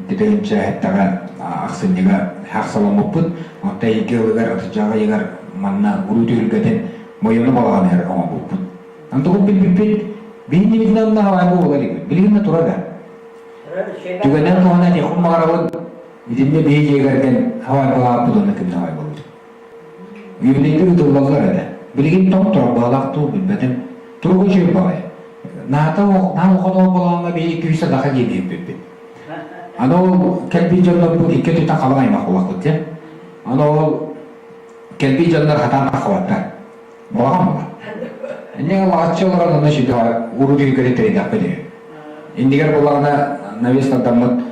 Бүтүнчэ эттэҕэ ахсынньыга хахсаламмыппыт. Онтон эйгэ ылыгар атырдьах ыйыгар манна уруу түһүлгэтин Мойону балаҕаныгар оҥорбуппут. Онтугун билбиппит, биһиннибитинэн онно хавайга буола иликпит. Билигин да турар да. Түгэнэн туһана этиэхпин баҕарабын, итиннэ биһи дьиэ кэргэн хавайбалааппыт уонна кимнэ хавайбалыыр. Юбилейдэр ыытыллаллар этэ. Билигин тоҥ турар баҕалаах дуу билбэтим. Туруга үчүгэй баҕайы. Наата наһаа улахан ол балаҕаҥҥа биһи күүс садаха диэн иһиппиппит. Аны ол кэлбит дьоннорбут икки өттүттэн халыҥ аймах буоллахпыт дии. Аны ол кэлбит дьоннор хатаан таххыбаттар. Балаҕан буолар. Иннигэр лаҕаччы олорон онно сүдү уруу түһүлгэни тэрийдэхпит үһү. Иннигэр буоллаҕына навес тардаммыт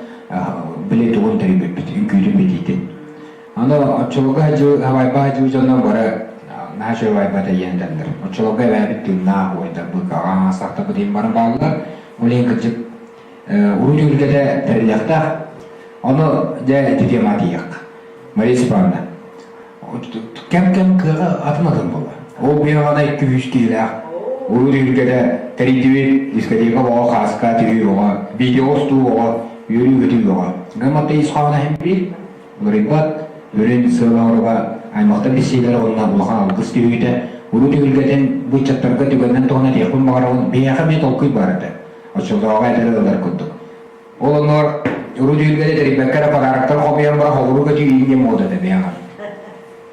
били тугун тэрийбиппит, үҥкүүтүн битиитин. Аны оччолорго сылдьыы, Хавайба сылдьыы дьонно бары наһаа үчүгэй Хавайба тэйиэн этэллэр. Оччолорго эбээбит тыыннаах уойдарбыт, аҕаҥ аастахтарбыт иһин баран бааллар. Ол иһин кырдьык уруу түһүлгэтэ тэриллиэхтээх. Ону дьэ ити тема тиийиэххэ. Мария Степановна, кэм-кэм кыаҕа атын-атын буолла. Ол биһиэхэ икки-үс киһилээх уруу түһүлгэтэ тэрийдибит, дискотека оҕо, хааска түһүү оҕо, видео устуу оҕо, үөрүү-көтүү оҕо. Гамматта ис хоһооно иһин биир, Уларыйбат, үрүн сыала-оруга, аймахтар билсиилэрэ уонна улахан алгыс түһүүтэ, уруу түһүлгэтин бу ыччаттарга түгэнинэн туһунан этиэхпин баҕарабын, биһиэхэ эмиэ толкуй баар этэ. Оччотооҕу эдэр ыаллар курдук. Ол оннугар уруу түһүлгэни тэрийбэккэ эрэ подароктар хомуйан баран холобуру көтүү иҥҥэ муода этэ биһиэхэ.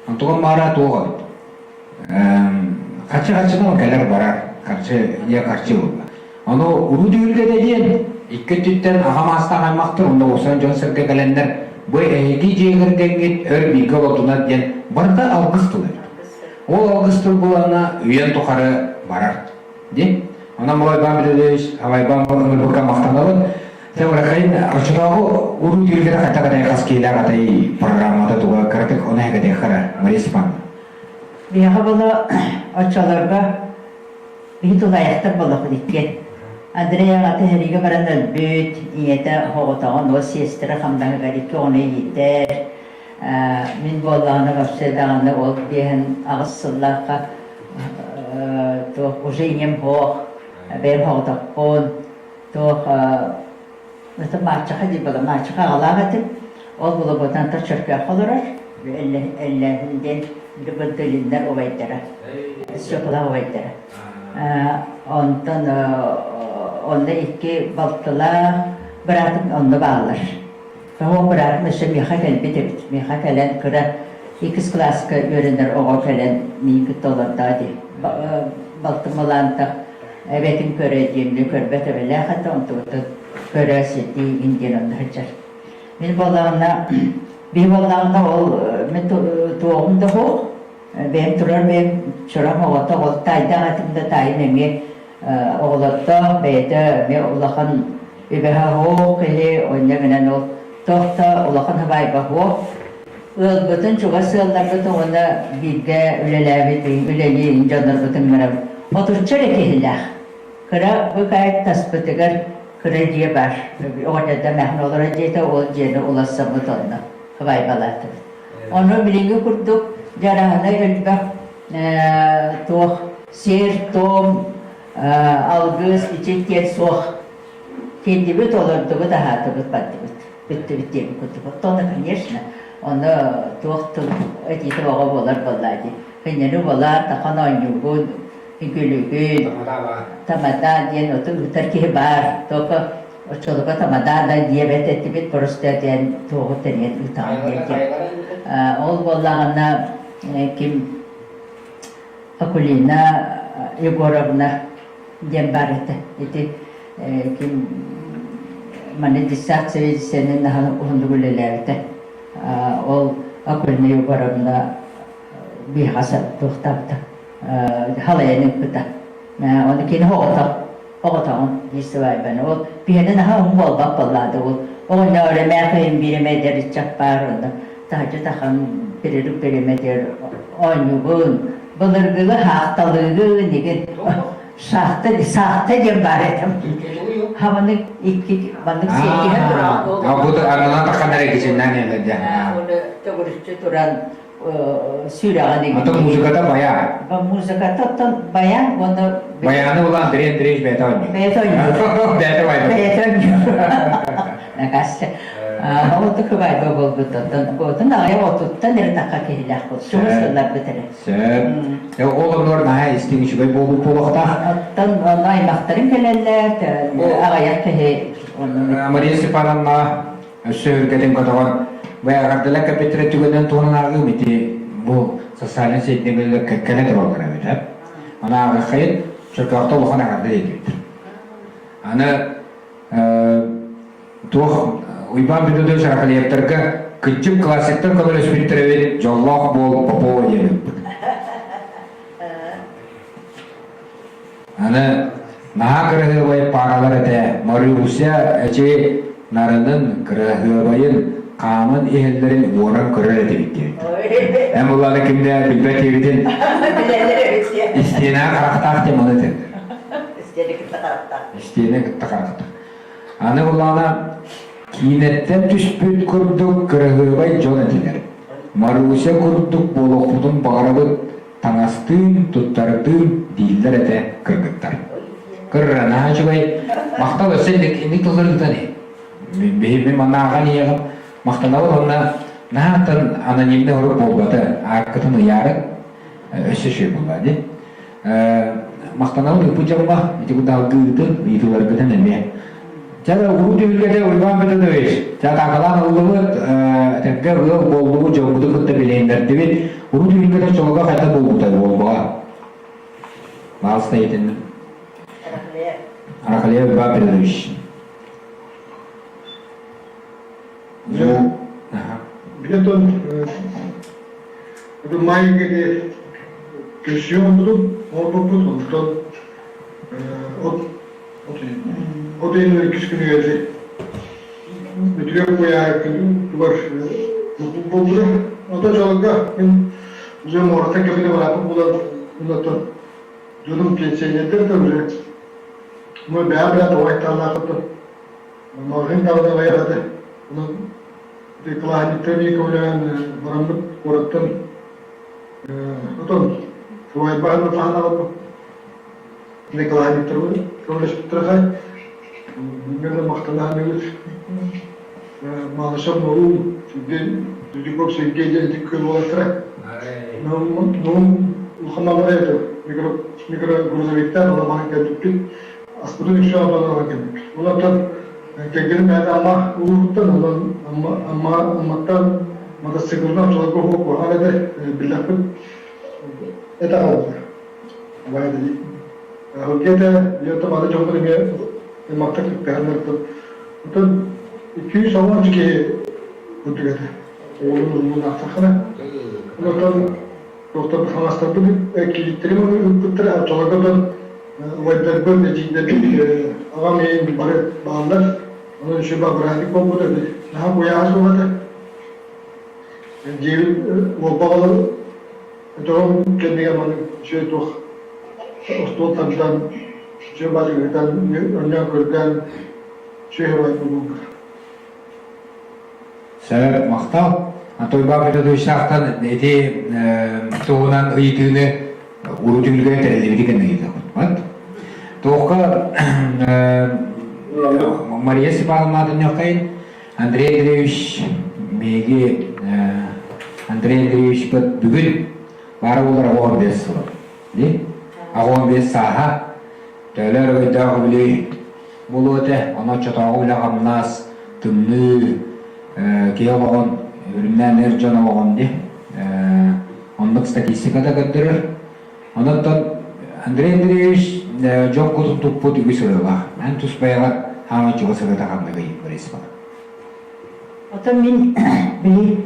Онтугун маара туох эбит? Харчы-харчынан кэлэр-барар, харчы, ийэ харчы буолла. Ону уруу түһүлгэтэ диэн икки өттүттэн аҕа маастаах аймахтар уонна уопсайынан дьон-сэргэ кэлэннэр бу эһиги дьиэ кэргэҥҥит өр бииргэ олордунар диэн барыта алгыс тыл эбит. Ол алгыс тыл буолана үйэн тухары барар диэн. Онон бу Иван Петрович, Иван ыҥырбыкка махтанабын. Дьэ, Рахаин, оччотооҕу уруу түһүлгэтэ хайдах этэй хас киһилээх этэй программата туга кыратык ону эһэкэтиэххэ Мария Степановна. Биһиэхэ була оччолорго Биһи тулаайахтар буоллахпыт иккиэн. Андрей аҕата сэриигэ баран өлбүт, ийэтэ оҕотоҕун уол сиэстэрэ хамнаһыгар икки оҕону иитэр. Мин буоллаҕына вообще даҕаны ол 58 сыллаахха туох уже ийэм суох, бэйэм соҕотохпун, туох Это мачеха дии буолар. Мачеха аҕалаах этим. Ол булабытынан Чөркөөххө олорор. Эллээһин диэн Бырдылиннар убайдара. Стеклах убайдара. Онтон онно икки балтылаах быраатым онно бааллар. Тоҕо быраатым өссө миэхэ кэлбит эбит. Миэхэ кэлэн кыра иккис кылааска үөрэнэр оҕо кэлэн миигин кытта олордоо дии. Балтым Малаантах эбэтин көрө диэммин көрбөт эбэлээх этэ, онтубутун көрө ситии иҥ диэн онно сылдьар. Мин буоллаҕына, биһи буоллаҕына ол мин туоҕум да суох, бэйэм турар бэйэм чором оҕото, ол таайдаах этим да таайым эмиэ оҕолордоох, бэйэтэ эмиэ улахан үбэһэ суох киһи, онньо гынан ол туох да улахан сыбаайба суох. Ыалбытын, чугас ыалларбытын уонна бииргэ үлэлээбит, үлэлии дьоннорбутун ыҥырабыт. Отучча эрэ киһилээх. Кыра быкаайык таспытыгар кыра дьиэ баар. Оҕонньордо эмээхин олорор дьиэтэ, ол дьиэни уларсаммыт онно сыбаайбалаатыбыт. Ону билиҥҥи курдук дьараһына элбэх туох сиэр-туом, алгыс, ичит диэн суох. Киирдибит, олордубут, аһаатыбыт, бардыбыт. Бүттүбүт диэбит курдук. Оттон, конечно, ону туох тыл этиитэ оҕо буолар буоллаа дии. Кинини буолаар, тахан оонньуугун, үгүлүгүн, тамада диэн оту ыытар киһи баар. Только Оччолорго тамада да диэбэт этибит, просто диэн туоҕу тэрийэн ыытаҕын диэн. Ол буоллаҕына ким Акулина Егоровна диэн баар этэ. Ити ким манна детсад сэбиэдиссэйинэн наһаа уһуннук үлэлээбитэ. Ол Акулина Егоровна биһиэхэ туохтаабыта, халайан ыыппыта. Ону кини оҕотох оҕотоҕун диир сыбаайбаны. Ол биһиэнэ наһаа уһун буолбат буоллаада ол оҕонньоор эмээхин биир эмэ эдэр ыччат баар онно таһырдьа тахан перерыв бириэмэтигэр оонньуубун былыргылы хаахталыыгын игин шахта саахта диэн баар этим хаманы икки маннык сиэкиһэ туран Бу аннынан таххан эрэ кичиннэн элэрдэ. Оны төгүрүччү туран сүрэҕин игин. Ото музыката баян. Музыката оттон баян уонна Баяны була Андрей Андреевич бэйэтэ оонньуур. Бэйэтэ оонньуур. Бэйэтэ байда. Бэйэтэ оонньуур. Накасса. Ол кыбайга буолбут оттон отун аҕыйах отуттан эрэ тахха киһилээх буол. Чугас сылларбыт эрэ. Сөп. Ол оннугар наһаа истиҥ үчүгэй буолбут буолуохтаах. Оттон онно аймахтарым кэлэллэр, аҕыйах киһи Мария Степановна өссө үргэтин көтөҕөн бэйэҕэрдэлэр кэппиттэрэ түгэнэн туһунан ааҕыым ити бу социальнай сетьнигэр кэккэлэ тураллар эбит ээ. Аны ааҕыаххайын Чөркөөхтө улахан эҕэрдэ диэтибит. Аны туох Уйбаан Петрович Рахалиевтарга кырдьык классиктар көмөлөспүттэр эбит дьоллоох буол Попова диэн ыппыт. Аны наһаа кыраһыабай пааралар этэ. Маруся эчи нарынын, кыраһыабайын, хааман иһэллэрин уоран көрөр этибит диэбит. Эн буллааны кимдэ билбэт диэбитин истиэнэҕэ харахтаах диэн маны этэллэр. Истиэнэ кытта харахтаах. Истиэнэ кытта харахтаах. Аны буллаана киинэттэн түспүт курдук кыраһыабай дьон этилэр. Маруся курдук буолуохпутун баҕарабыт таҥастыын, туттардыын дииллэр этэ кыргыттар. Кырра наһаа үчүгэй. Махтал өссө инник инник тыллары ыытан иһин. Биһиги манна ааҕан иһиэҕим. Махтанабын уонна наһааттан анонимный орук буолбата. Ааккытын ыйаарын өссө үчүгэй буолла дии. Махтанабын ыыппыт дьоҥҥо ити курдук ыытын, ыйытыыларгытын эмиэ. Чэ, уруу түһүлгэтэ Уйбаан Петрович, чэ, атаакалаан ыллыбыт, этэргэ ыал буоллубут, дьоммутун кытта билиһиннэрдибит. Уруу түһүлгэтэ чолого хайдах буолбутай буолбаҕа? Баалыста иһитинним. Рахлея Уйбаан Петрович. Ну, Билетон Майгы көрсүө оҥорбутум, оҥорбуппут, онтон от От ыйын иккис күнүгэр Бүтүгэр куйаар тугар буолбута. Онтон дьолго мин уже муораттан кэбинэ барааппыт буолан онтон дьонум пенсионердэр да уже мы бэйэ-бэйэ тоҕо айтааллаахыттан маҕаһыын даҕаны аҕыйах этэ. Онон кылааһынньыктар эмиэ көмөлөһөн бараммыт куораттан отон сыбаайбаһын таһан аҕалбыт Николай Викторович көмөлөспүттэрэ Бүгүн да махтана саныыбыт. Малышев Нурум, Сергей Дудиков Сергей диэн ити күөл уолаттара. Нурум улахан это микро микрогрузовиктар ону кэлбиппит. Аспытын үксү Аммадан кэлбиппит. Онон кэргэним бэйэтэ Амма улууһуттан, онон Амма Амма Амматтан мотоциклынан чолорго куһаҕан этэ биллэхпит этэ аҕалбыта. Где-то где-то маны дьоммун эмиэ аймахтар кыттыһаннар Оттон 210 киһи курдук этэ. Оҕолорун уруйун аахтаххына. Онтон доктор хаҥастарбыт килииттэрим ыыппыттара оччолорго оттон убайдарбын, эдьиийдэрбин, аҕам ийэм бары бааллар. Онон үчүгэй бырааһынньык буолбута. Наһаа куйааһа суох этэ. Дьиэбит уолбаҕалары Дьоһун кэннигэр маны үчүгэй туох остуол тардан, үчүгэй баҕайы ыытан, оонньоон көрдөөн үчүгэй баҕайы буолбут. Сөп, махтал. Анатолий Петровичтаахтан ити туһунан ыйытыыны урут түһүлгэ тэриллибити кэннэ ыйытабыт. Туохха Мария Степановна Дуньякайын Андрей Андреевич биһиги Андрей Андреевичпыт бүгүн баара буолар 15 сыла. Ди? 15 сааһа. Төлөр өйдөөх үбүлүй. буолуо этэ. Онон оччотооҕу үлэ-хамнас, тымныы, киһи олоҕун, үрүҥнээн эр дьон олоҕун дии. Оннук статистика да көрдөрөр. Онон Андрей Андреевич дьон кутун туппут үгүс ырыалаах. Эн тус бэйэҕэр хаамай чугас ырыата ханныгый, Борис Иванович? Оттон мин били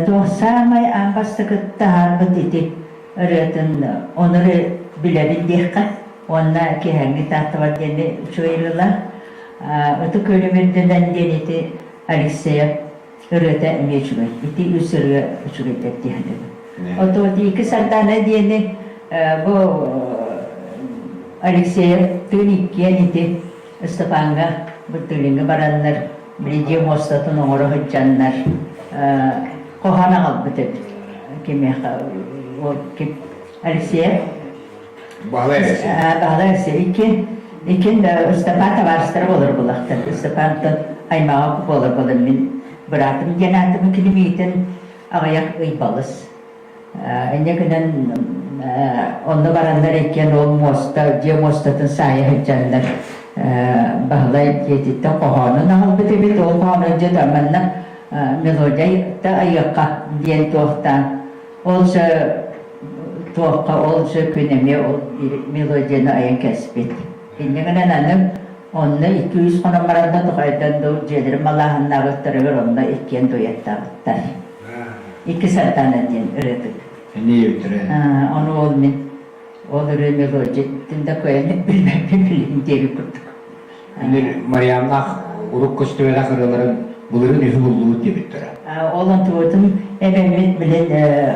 туох саамай аан бастакы таһаарбыт ити ырыатын ону эрэ билэбин диэххэ уонна киэһээҥҥи Тааттабар диэни үчүгэй ырыалаах. Ытык Күөлүм үрдүнэн диэн ити Алексеев ырыата эмиэ үчүгэй. Ити үс ырыа үчүгэйдэр дии саныыбын. Ото ити Сардаана диэни бу Алексеевтыын иккиэн ити Ыстапааҥҥа Бырдыылыҥҥа бараннар билидьиэ муостатын оҥоро сылдьаннар хоһоон аҕалбыт эбит. Кимиэхэ ким Алексеев Баһылай Алексеев. Баһылай Алексеев. Иккиэн иккиэн Ыстапаан табаарыстара буолар буоллахтар. Ыстапаантан аймаҕа буолар буолар мин быраатым диэн аатым кини миигиттэн аҕыйах ый балыс. Инньэ гынан онно бараннар иккиэн ол муоста, дьиэ муостатын саайа сылдьаннар Баһылай дьиэтиттэн хоһоонун аҕалбыт эбит. Ол хоһоонун дьэ манна мелодия да айыахха диэн туохтаан ол же туохха ол же күн эмиэ ол мелодияны айан кэспит. Инньэ гынан аны онно 200 хонон баран да тухайдан дуу дьиэлэрин малааһыннаабыттарыгар онно иккиэн дуйаттаабыттар. Икки Сардаана диэн ырыатык. Эмиэ Ону ол мин ол ырыа мелодиятын да кыайан билбэппин билин диэбит курдук. Үнүр Марианнаах урукку көстүбэтэх ырыаларын былырыын үһү буллубут диэбиттэрэ. Ол онтубутун эбэммит билин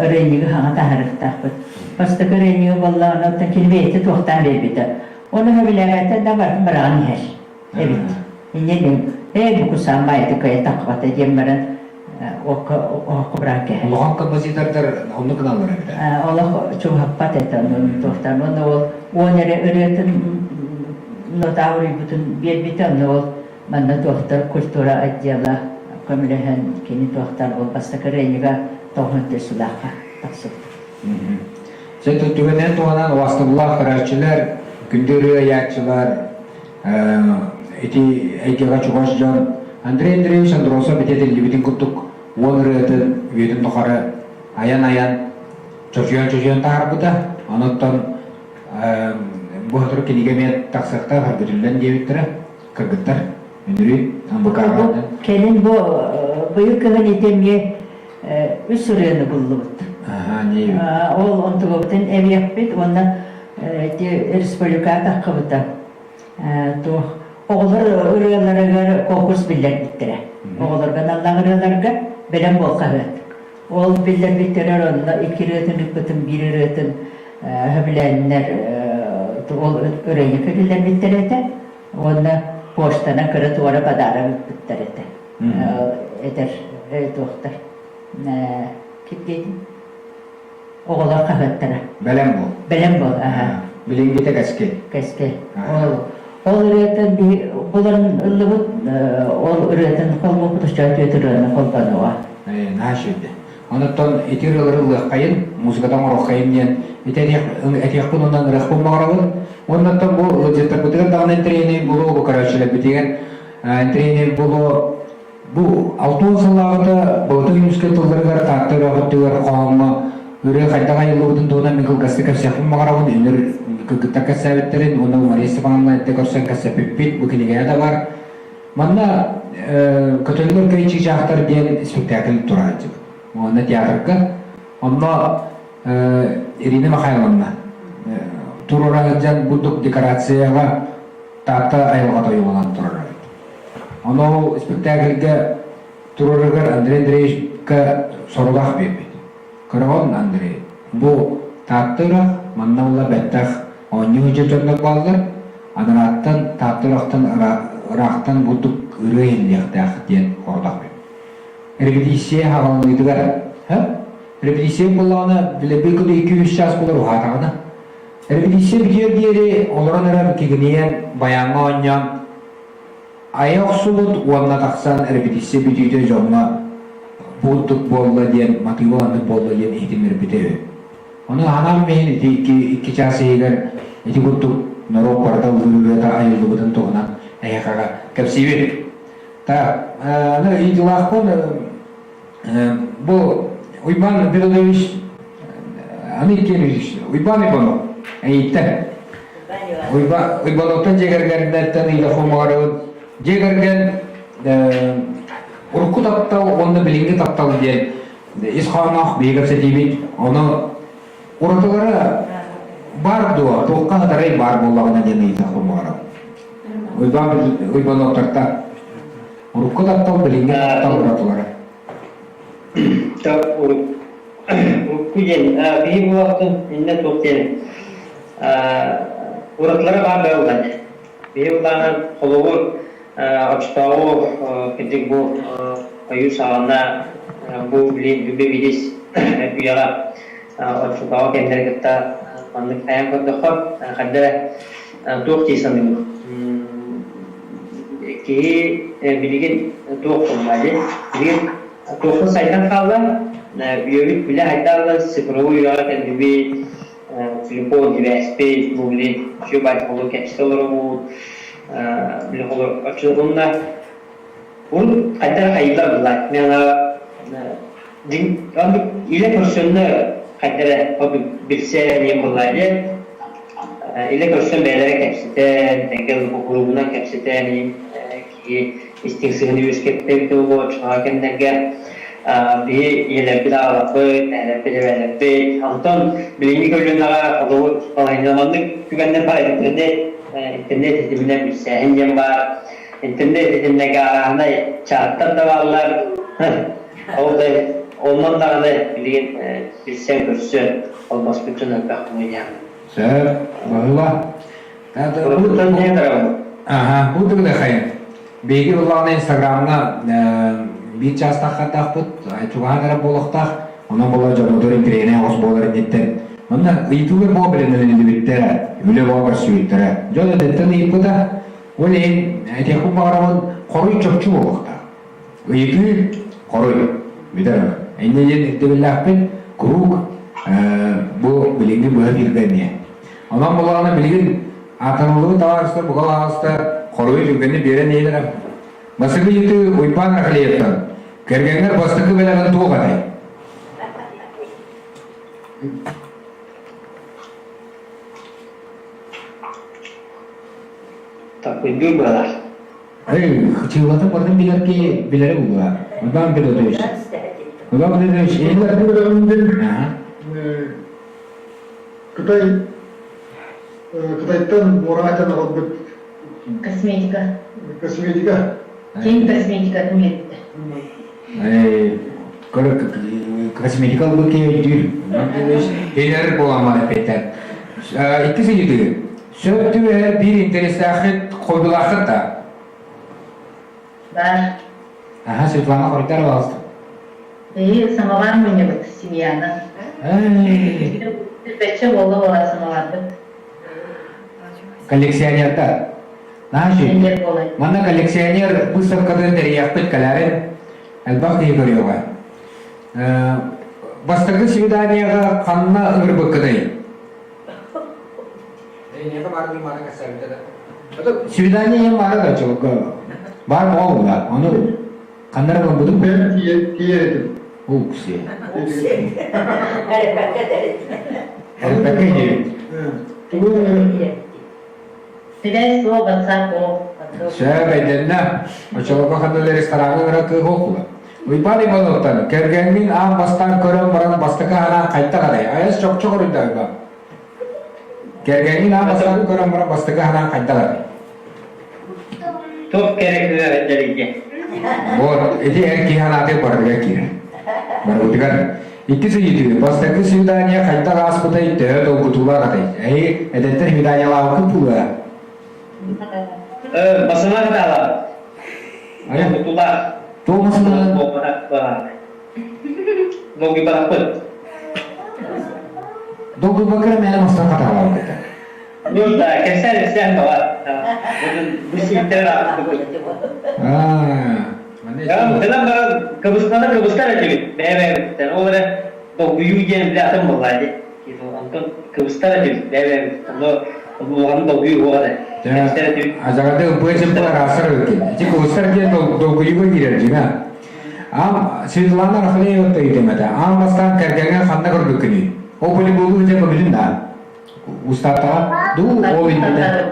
ырыанньыгы хаҥа таһарыахтаахпыт. Бастакы ырыанньыгы буоллаҕына оттон кини бэйэтэ туохтаан биэрбитэ. Ону сөбүлээбэттэн да барытын быраҕан иһэр эбит. Инньэ диэн, ээ бу кусаан баайыты кыайа таххыбата диэн баран окко оһоххо быраҕан кэһэр. Улахан композитордар оннук гыналлар эбит. Олох чугаһаппат этэ онно туохтан. Уонна ол уон эрэ ырыатын нотаа уруйбутун биэрбитэ онно ол манна туохтар культура отдела көмөлөһөн кини туохтан ол бастакы ырыанньыга тоҕуһун сылаахха тахсыбыт. Дьэ түгэнинэн туһанан убастабыллаах көрөөччүлэр, күндү ырыа айааччылар, ити эйгэҕэ чугас дьон Андрей Андреевич Андросов ити этиллибитин курдук уон ырыатын үйэтин тухары айан-айан чочуйан-чочуйан таһаарбыта. Онуттан бу сотору кинигэ эмиэ тахсыахтаах өргүтүллэн диэбиттэрэ кыргыттар үнүрүү МБК-ҕа. Кэлин бу быйыл кыһын ити эмиэ үс ырыаны буллубут. Ол онтугабытын эбиэхпит уонна ити республика таххыбыта. Туох оҕолор ырыаларыгар конкурс биллэрбиттэрэ. Оҕолорго аналлаах ырыаларга бэлэм буол хаһыат. Ол биллэрбиттэрэр онно икки ырыатын ыыппытым, биир ырыатын сөбүлээннэр ол ырыанньыкка киллэрбиттэр этэ. Уонна почтанан кыра туора подарок ыыппыттар этэ. Этэр туохтар ким диэтин оҕолор хаһыаттара. Бэлэм буол. Бэлэм буол, аха. Билиҥҥитэ кэскил. Кэскил. Ол ол ырыатын булан ыллыбыт, ол ырыатын холбоппут оччоҕо түөрт ырыаны холбонуоҕа. Наһаа үчүгэй. Онуттан ити ырыалары ыллыаххайын, музыката оҥоруоххайын диэн ити этиэхпин уонна ыҥырыахпын баҕарабын. Уоннаттан бу ыалдьыттарбытыгар даҕаны интэриэһинэй буолуо, бу көрөөччүлэрбитигэр интэриэһинэй буолуо. Бу 60 сыллааҕыта Былатык Ойуунускай тылларыгар Таатта үрэҕиттигэр хоһооҥҥо ырыа хайдах айыллыбытын туһунан мин кылгастык кэпсиэхпин баҕарабын. Үнүр кыргыттар кэпсээбиттэрин уонна Мария Степановна эрдэ көрсөн кэпсэппиппит. Бу кинигэҕэ да бар. Манна «Көтөллөр көй чыычаахтар» диэн спектакль тура сылдьыбыт. Уонна театрга. Онно Ирина Михайловна туруора сылдьан бурдук декорацияҕа Таатта айылҕата ойууланан турар эбит. Ону ол спектакльга туруорарыгар Андрей Андреевичка сорудах биэрбит. Көрөҕүн, Андрей, бу Таатта үрэх, манна ула бэттэх оонньуу сылдьар дьоннор бааллар, анарааттан Таатта үрэхтэн ыраахтан бурдук ырыа иһиллиэхтээх диэн сорудах биэрбит. Репетиция хаҕаланыытыгар репетиция буоллаҕына, билэбил кытта 2-3 чаас буолар уһаатаҕына, Репетиция бүтүөр диэри олорон эрэр кигинийэн байааҥҥа оонньоон айа охсубут уонна тахсан репетиция бүтүүтэ дьоҥҥо буурдук буолла диэн матыыба маннык буолла диэн иһитиннэрбитэ үһү. Ону ханаан иһин ити икки, икки чаас иһигэр ити курдук норуот барыта ыллыыр ырыата айыллыбытын туһунан. эһиэхэҕэ кэпсиибит. Так, аны ыйытыылаахпын бу Уйбаан Петрович аны иккиэн Уйбаан Иванов эйиттэн Уйбаановтан дьиэ кэргэннэртэн ыйытахпын баҕарабын. Дьиэ кэргэн урукку таптал уонна билиҥҥи таптал диэн ис хоһоонноох биһиги кэпсэтиибит. Ону уратылара баар дуо, туохха хатарай баар буоллаҕына диэн ыйытахпын баҕарабын. Уйбаан Уйбаановтартан урукку таптал билиҥҥи таптал уратылара. Урукку диэн биһи буолахтын иннэ туох диэн уратылара баар буолла. Биһи былаанан холобур оччотооҕу кырдьык бу хойуу саҕана бу билин үбэ билис үйэҕэ оччотооҕу кэмнэри кытта маннык хайаан көрдөххө хайда эрэ туох дии саныыбын киһи билигин туох буолла билигин туохха сайдан хаалла үйэбит билэ хайдаалла цифровой үйэҕэ кэллибит телефон сибээспит бу били үчүгэй баайдык кэпсэтэ олоробут били холор оччотугунна урут хайдах хайыылар булла мен дьиҥ оннук илэ көрсөннө хайда эрэ ордук билсэ диэн буолла диэн илэ көрсөн бэйэлэрэ кэпсэтэн тэҥҥэ куруубунан кэпсэтэн киһи истиҥ сыһыаны үөскэттэ эбитэ буолуо оччоҕо кэмнэргэ биһи ийэлэрбит аҕаларбыт, эһэлэрбит, эбээлэрбит. Онтон билиҥҥи көлүөнэҕэ холобур балаһыанньаламаннык түгэннэр баар интернет интернет ситиминэн билсээһин диэн баар. Интернет ситимнэргэ арааһынай чаттар да бааллар. Ол да онон даҕаны билигин билсэн көрсөн холбоспут дьон элбэх буолуо. Сөп, баһыыба. Аха, бу тыгыдахайын. Биһиги буоллаҕына Инстаграмҥа биир чаастаах хатаахпыт, чугаһаан эрэ буолуохтаах. Онон буолла дьоннотугар интэриэһинэй оҕус буолар инниттэн. Манна ыйытыылар буола бэлэмнэниллибиттэрэ, үлэ буола көрсүбүттэрэ. Дьон эдэттэн ыйыппыта. Ол иһин этиэхпин баҕарабын, хоруй чопчу буолуохтаах. Ыйытыы хоруй бүтэр. Инньэ диэн ирдэбиллээхпин куруук бу билиҥҥи быһа бииргэ эмиэ. Онон буоллаҕына билигин аатырыллыбыт табаарыстар бука баҕаста хоруйу түргэнник биэрэн иһэллэрэ. Бастакы ыйытыы Уйбаан Рахлеевтан. Кэргэҥҥэр бастакы бэлэҕин туох этэй? Такуйдуур быһалаах. Эй, хачыылатын барытын билэр киһи билэрэ буолуо. Уйбаан Петрович. Уйбаан Петрович, Кытай Кытайтан муораатан аҕалбыт Косметика. Косметика. Ким косметикатын биэрдэ? Косметика ылбыт киһи өйдүүр. Билэр буоламмар эппиэттэр. Иккис ыйытыы. Сөп түбэһэр биир интэриэстээххит хобилааххыт да? Баар. Аха, Светлана хоруйдар пожалуйста. Эйи самовар мунньабыт семьяна. Бэччэ буолла буола самоварбыт. Коллекционердар. Наһаа Манна коллекционер выставкатын тэрийиэхпит кэлээрин элбэх киһи көрүөҕэ. Бастакы свиданиеҕа ханна ыҥырбыккыный? Свидание иһин баара да чолго баар буолла. Ону ханна эрэ ылбытым. Мен тиийэр этим. Укси. Эрбэккэ диэбит. Сибээс суох, WhatsApp суох. Сөп өйдөннө. Очолорго ханна да рестораҥҥа ыҥырар кыах уохула. Уйбаан Ивановтан кэргэҥҥин аан бастаан көрөн баран бастакы хараан хайдах адай? Айас чопчу хоруйда Уйбаан. Кэргэҥҥин аан бастаан көрөн баран бастакы хараан хайдах адай? Туох кэрэ кыа дьэрийдэ. Вот, ити эр киһи санаатыгар барытыгар киирэр. Барыбытыгар. Иккис ыйытыы. Бастакы свидание хайдах ааспытай, төһө долгутуулаах этэй? Эһи эдэттэр свиданиелаабыккыт буолуо? Басына хатаала. Долгутуулаах. Туох масына? Долгуйбатахпыт. Долгуйбакка эрэ мээнэ мастан хатаалаабыт этэ. Ну да, кэпсээн баҕар. Бу сииттэр Гынан баран кыбыстана кыбыстар этибит бэйэ-бэйэбититтэн. Ол эрэ долгуйуу диэн билэ атын буоллаа дии. Онтон кыбыстар этибит бэйэ-бэйэбититтэн. Улахан долгуйуу буолар этэ. Ажаҕарды ымпыы-чымпы араастар эбиккин. Ити кылыстар диэн долгуйууга киирэр дьиҥэ. Аам Светлана Рахлеева ыйытым этэ. Аан бастаан кэргэҥҥэ ханна көрбүккүнүй? Ол волейболу дьэ көрбүтүн да? Устаттаҕа дуу ол иннинэ?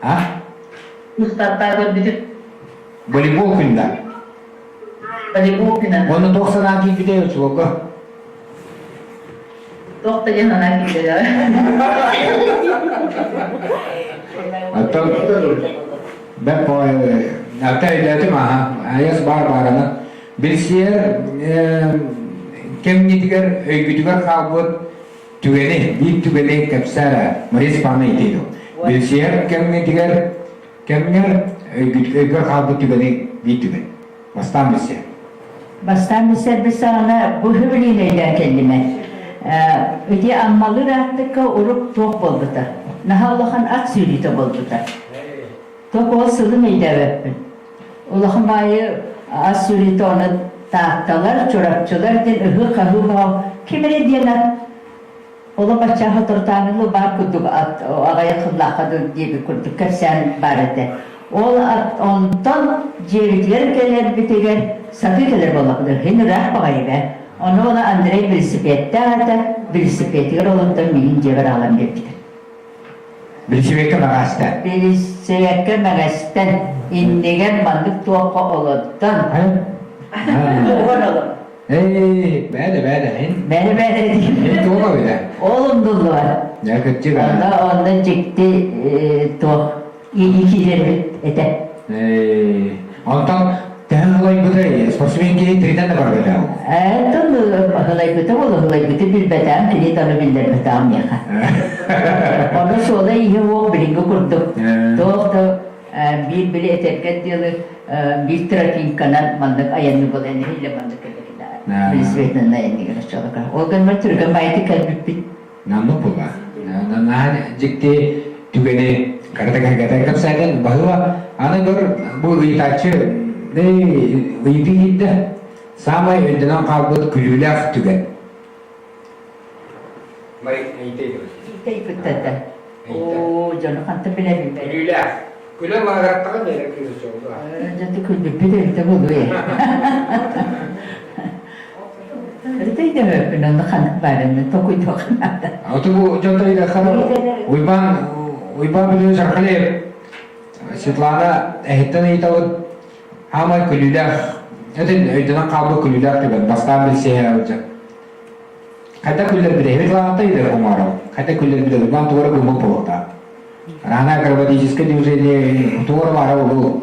А? Устаттаа көрбүтүм. Волейбол күнүнэ? Волейбол күнэ. Онно туох санаан киирбитэй оччолорго? Туох да диэн санаа киирбэтэ. Оттон бэп ата өйдөөтүм аха айас баар баарана билсиэр кэмҥитигэр өйгүтүгэр хаалбыт түгэни биир түгэни кэпсээ Мария Степановна итииту билсиэр кэмҥитигэр кэмҥэр өйгөр хаалбыт түгэни биир түгэн Бастаан билсэ. Бастаан билсэрбит саҕана бу үбүлүүн өйдөөн кэллим ээ. Ити Аммалыыр аартыкка урук туох буолбута. Наһаа улахан ат сүүрүүтэ буолбута. Туох ол сылын өйдөөбөппүн. Улахан баайы ат сүүрүүтэ ону Таатталар, Чурапчылар диэн ыһыы-хаһыы бөҕө ким эрэ диэн ат Олох бачча соторутааҥҥы баар курдук ат аҕыйах сыллаахха диэбит курдук кэпсээн баар этэ. Ол ат онтон дьиэбитигэр кэлэрбитигэр сатыы кэлэр буоллахпытына иһин ыраах баҕайы бээ. Ону уола Андрей велосипедтээх этэ, велосипедигэр олордон миигин дьиэбэр аҕалан биэрбитэ. Билсибэккэ мэҕэстэн. Билсибэккэ мэҕэстэн, иннигэр маннык туохха олордон. Тугун олор. Эй, бэйэ бэйэ ин. Бэйэ бэйэ Ин туох эбитэ? Ол умнуллубат. Дьэ кырдьык Онно онно дьикти туох иинии киирэрбит этэ. Эй, онтон төһө ылайбытай? Спортсмен киһи тиритэн да барбыта. Оттон ылайбыта ол ылайбыты билбэтэҕим, кини таны биллэрбэтэҕим миэхэ. Ону суола-ииһэ уох билиҥҥи курдук. Туох да биир били этэргэ дылы биир тропинканан маннык айанны буолан иһиллэ маннык Елизаветанна айанныгар оччолорго. Ол гынан түргэн баайытык кэлбиппит. Намнык буолла. Наһаа дьикти түгэни карата кэргэтэн кэпсээтин баһыыба аны көр бу ыйытааччы ыйытыы киирдэ саамай өйдөнөн хаалбыт күлүүлээх түгэн Ыйыппыттата. Оо, дьону хантан билэбин Күлүүлээх. Күлэн лааҕыраттаҕын бэйэ кыыс Дьэ күлбүппүт эбитэ буолуо. Өйдөмөппүн онно ханнык баарынны токуйдуох наада. Аты бу дьонто илэххэ Уйбаан Уйбаан Бүлүү Сархалиев Светлана эһиттэн ыйытабыт хаамай күлүүлээх этин өйдөнөн хаалбыт күлүүлээх түгэн бастаан билсиһэ сылдьар. Хайда күллэр билэһибит лаата идэ оҥоро. Хайда күллэр билэ Уйбаан туора гыммыт буолуохтаах. Рана акробатическое движение туора баара буолуо.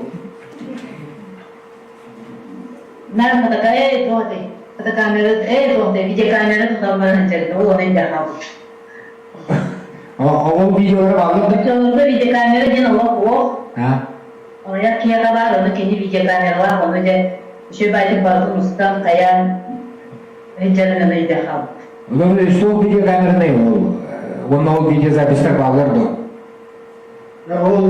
Наар такая туоты. Фотокамера, туоты, видеокамера тутан баран сылдьар, ол онон дьаһаабыт. Ол видеолары бааллар да? Оччолорго видеокамера диэн олох уох. Оҕуйах киһиэхэ баар, ону кини видеокамералаах, ону дьэ үчүгэй баайдык барытын устан, хайаан сылдьарын аны өйдөөн хаалбыт. Ол суох видеокамеранай ол уонна ол видеозаписьтар бааллар дуо? Ол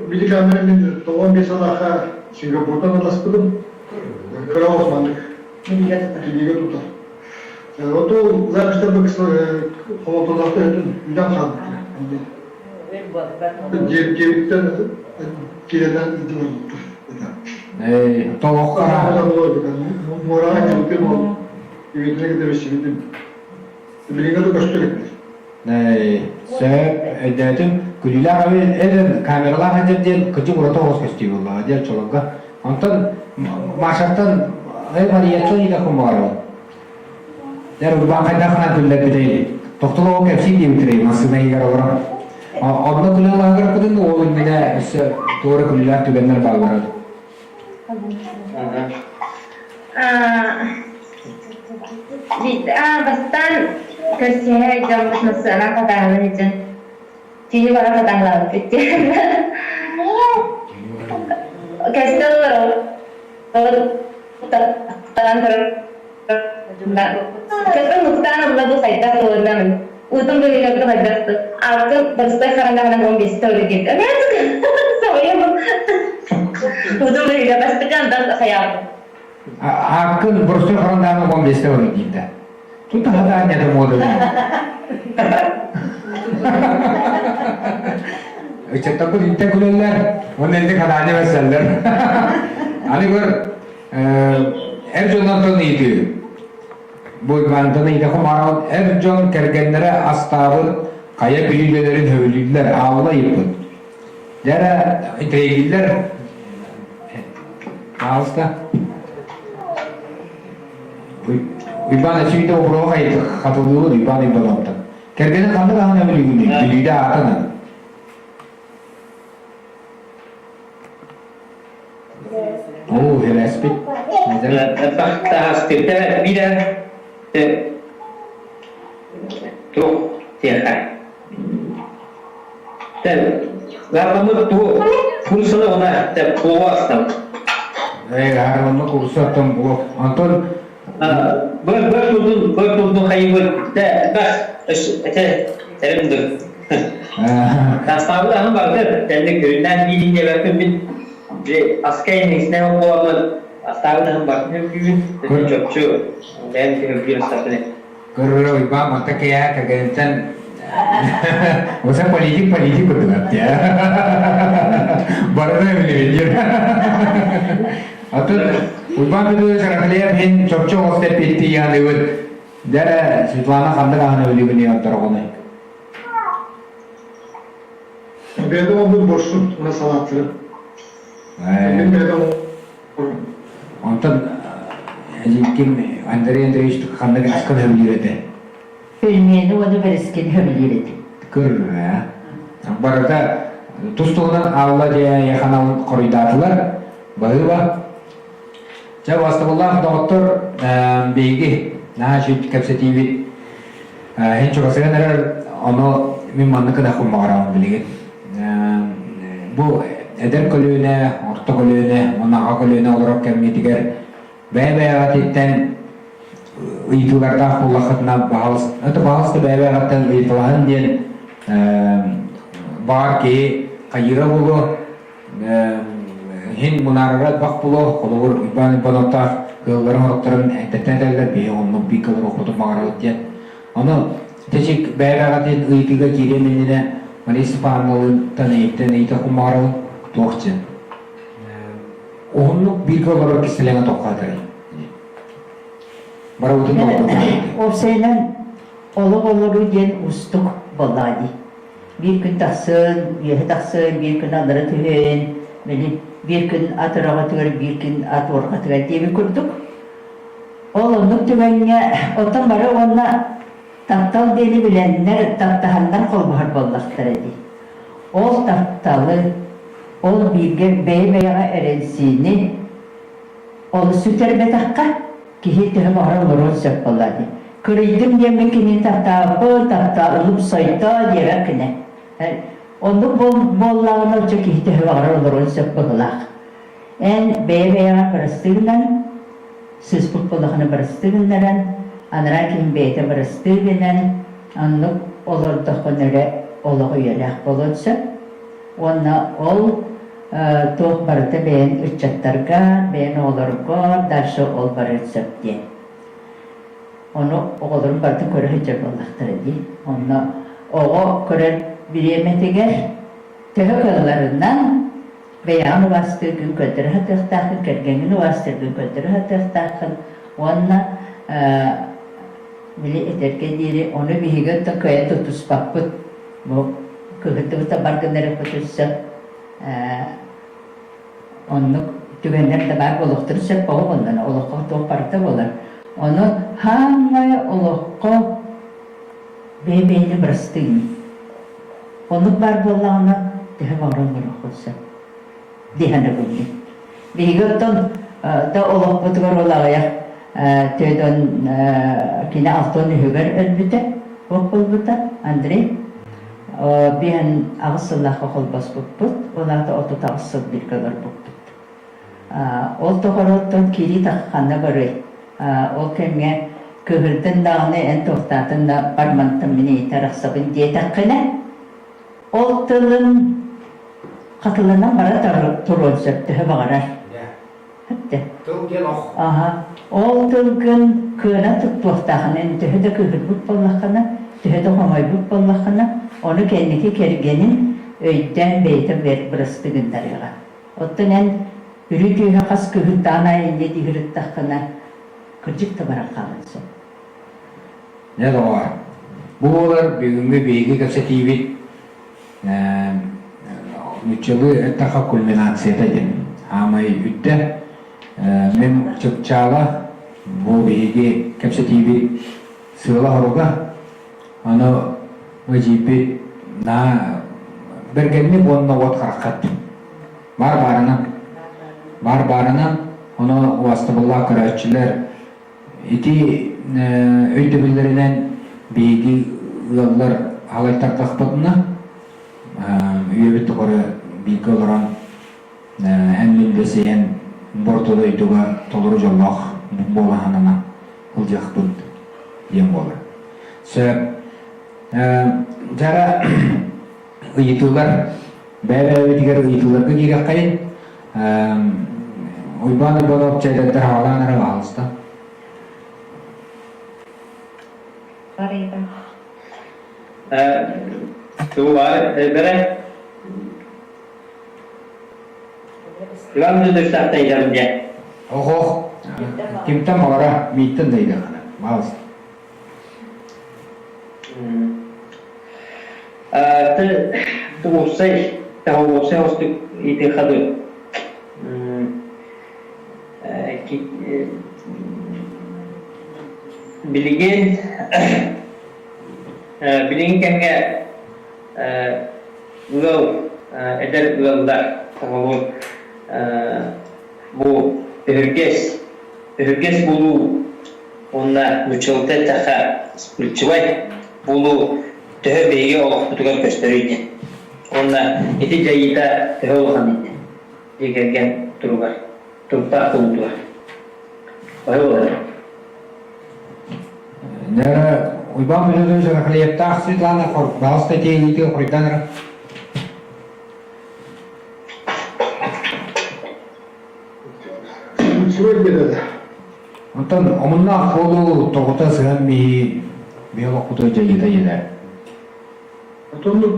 видеокамера мин 95 сыллаахха Сингапуртан атаспытым. Кыра Османнык кинигэ тутар. Ото записьтар холотолоохто өтүн үлэн хаалбыттар. Дьиэбиттэн киирэнэн илдьи барбыттар. Эй, тоҕоххо Муораҕа кэлбитим ол үгүтүнэ кытта билсибитим. Билиҥҥэ да көстөр эбит. Сөп, өйдөөтүм. Күлүүлээх эбит эдэн камералаах эдэр диэн кырдьык ураты оҕус көстүү буоллаҕа диэн чолорго. Онтон Машаттан эй Марияттан идэххин баҕарабын. Дэр Урбаан хайдахынан күллэрбитэй? Тохтолоҕу кэпсии диэбитирэй массыына иһигэр олорон. Онно күлэн лаһыгыраппытын уол иннинэ өссө туора күлүүлээх түгэннэр бааллара. Бастаан көрсүһэ дьоммут массыынан хатааһылан илдьэн түүнү бара хатааһылаабыппыт диэн. Кэстэн олорон турар Кэлбин нуктаан ылла бу хайдах буоларынан уутун быһыыга хайдах ааккын барыста харандаһынан 15 өрү диэбит. Соһуйабын. Уутун быһыыга бастакы андан хайаабын. Ааккын боростой харандаһынан 15 өрү диирдэ. Тут хатаан это мода. Ыччаттарбыт интэн күлэллэр, уонна инник хадаанньа бэрсэллэр. Аны көр, эр дьоннортон ыйытыы. Бу Ивантан ыйытахым мараҕын эр дьон кэргэннэрэ астаабыт хайа бүлүүдэлэрин хөбүлүүллэр, аалла ыйыппыт. Дьэ эрэ итэйиллэр. Пожалуйста. Уйбаан эчиитэ обуруох хатылыыбын Уйбаан Уйбаановтан. Кэргэнин ханнык аһын өлүүгүнүй? Бүлүүдэ аатынан. Оо, хэлээспит. Тахастыта биирэ туох тиэхэ. Гарламыт ту курсаны она плова астам. Э, гарламы курса оттон бу. Антон Бөр бөр турдун, бөр турдун хайыбыт. Те бас эте терим Тастаабыт аһын барыта тэнник көрүннээн биирин диэбэппин мин аска инниксинэ буоламмын астаабыт аһын барытын өйдүүбүн чопчу бэйэм көһөргүүр астаппын Көрөрө Уйбаан манта киһи кэргэнинтэн Оса политик политик курдугар тиэ. Барыта билибин Атын Уйбаан Петрович Рахлеев иһин чопчу оҕус тэппитти яныыбыт. Дьэ Светлана ханнык аһын өлүүгүн оттороҕунуй? Бэйэм оҥорбут борщун уонна салааттары. Мин бэйэм Онтон ким Андрей Андреевич ханнык аскын сөбүлүүр этэ? Пельмени уонна бэрэскини сөбүлүүр этим. Көрүҥ Барыта тус-туһунан Алла диэн ханаалын хоруйдаатылар. Баһыыба. Чэ, бастабыллаах доҕоттор, биһиги наһаа үчүгэй кэпсэтиибит иһин чугасыган эрэр, ону мин маннык гына хуммаҕараҕын билигин. Бу эдэр көлүөнэ, орто көлүөнэ уонна аҕа көлүөнэ олорор кэмҥитигэр бэйэ-бэйэҕититтэн ыйытыылардаах буоллаххытына, баһаалыста, это баһаалыста бэйэ-бэйэҕиттэн ыйыталаһын диэн баҕар киһи хайыыра буолуо, Иһин мунаарара элбэх буолуо, холобур, Уйбаан Уйбаныаптаах ыалларын оротторун эрдэттэн этэллэр, биһи оннук бииргэ олоруохпутун баҕарабыт диэн. Ону тэчик бэйэ-бэйэҕитин ыйытыыга киириэм иннинэ Мария Степановналыынтан эйиттэн ыйытыахпын баҕарабын, туох диэн. Уһуннук бииргэ олорор кистэлэҥэ туохха сытарый? Барыбытын толкуйдуохпут. Уопсайынан олох олоруу диэн уустук буоллаҕа дии. Биир күн тахсыан, үөһэ тахсыан, биир күн аллара түһүөн, били биир күн ат өрөҕөтүгэр, биир күн ат уорҕатыгар диэбит курдук. Ол оннук түгэҥҥэ оттон бары уонна таптал диэни билэннэр, таптаһаннар холбоһор буоллахтара дии. Ол тапталы, ол бииргэ бэйэ-бэйэҕэ эрэнсиини Олус сүтэрбэтэххэ, киһи төһө баҕарар олоруон сөп буолла дии. Кырыйдым диэммин кинини таптаабыппын, таптаалым сойто диэбэт кини. Оннук буоллаҕына оччо киһи төһө баҕарар олоруон сөп быһыылаах. Эн бэйэ-бэйэҕэ бырастыы гынан, сыыспыт буоллахына бырастыы гыннаран, анараа киһим бэйэтэ бырастыы гынан, оннук олордоххуна эрэ олох үйэлээх буолуон сөп. Уонна ол туох барыта бэйэн ыччаттарга, бэйэн оҕолорго дальше ол барыан сөп диэн. Ону оҕолорум барытын көрө сылдьар буоллахтара дии. Онно оҕо көрөр бириэмэтигэр төһө кыалларынан бэйэҕин убаастыыргын көрдөрө сатыахтааххын, кэргэҥҥин убаастыыргын көрдөрө сатыахтааххын уонна били этэргэ диэри ону биһиги оттон кыайан тутуспаппыт. Бу кыһыттыбыта бар гыннар өссө оннук түгэннэр да баар буолуохтарын сөп оҕо буоллана олоххо туох барыта буолар. Ону хааммай олоххо бэйэ-бэйэни бырастыыны. Оннук баар буоллаҕына төһө баҕарар олоруоххун сөп. Диһэнэ буллум. Биһиги оттон да олохпутугар ол аҕыйах Төдөн кини алтан үһүгэр өлбүтэ, ох буолбута Андрей. Биһэн аҕыс сыллаахха холбоспуппут, ол аата 38 сыл бииргэ олорбуппут. Ол тоҕороттон киирии ханна барыай? Ол кэмҥэ кыыһырдын даҕаны эн туохтаатын да бармантан мин эйиэтэ арахсабын диэтэххинэ, ол тылын хатыланан бара туруон сөп төһө баҕарар. Тыл диэн ох. Аха. Ол тылгын кыана туттуохтааххын эн төһө да кыыһырбыт буоллаххына, төһө да хомойбут буоллаххына, ону кэнники кэргэнин өйдөөн бэйэтэ бырастыы гыннарыаҕа. Оттон эн үрүт үөһэ хас кыһыттаан аайы инньэ дии сырыттаххына, кырдьык да баран хаалан сөп. Дьэ доҕоор, бу буолар бүгүҥҥү биһиги кэпсэтиибит нууччалыы эттэххэ кульминацията диэн. Аамай үрдэ мин чыпчаала бу биһиги кэпсэтиибит сыала-соруга аны эдьиийбит наһаа бэргэнник уонна уот хараххат баар баарынан баар баарынан ону убаастабыллаах көрөөччүлэр Ити өйдөбүллэринэн биһиги ыаллар халайтардахпытына, үйэбит тухары бииргэ олорон эн-мин дэсиһэн борто дойдуга толору дьоллоох буола санана сылдьыахпыт диэн буолар. Сөп. Дьара ыйытыылар бэйэ-бэйэбитигэр ыйытыыларга киириэххэйин. Уйбаан Уйбаанов чэйдэрдэр хаалаан эрэ баһаалыста. Тугу бэрэ Иван Дудовичтаахта ыйдарым диэн. Ох, ох. Кимтэн баҕара мииттэн да ыйдахына. Баһаалыста. Ты уопсай, уопсай хостук ити хады билигин билигин кэмҥэ ыал эдэр ыаллар холобур бу өһүргэс өһүргэс буолуу уонна нууччалыыта эттэххэ вспыльчивай буолуу төһө биһиги олохпутугар көстөрүй диэн уонна ити дьайыыта төһө улаханый диэн дьиэ кэргэн туругар туруктаах буолуутугар Баһы буолар. Нера Уйбаан Федорович Рахлеевтаах Светлана баҕаста тиэйиитигэр хоруйдаан эрэ. Үчүгэй биэрэр. Онтон омуннаах буолуу тоҕута сыһан миһии биһи олохпутугар дьайыыта иһилэр. Отоннук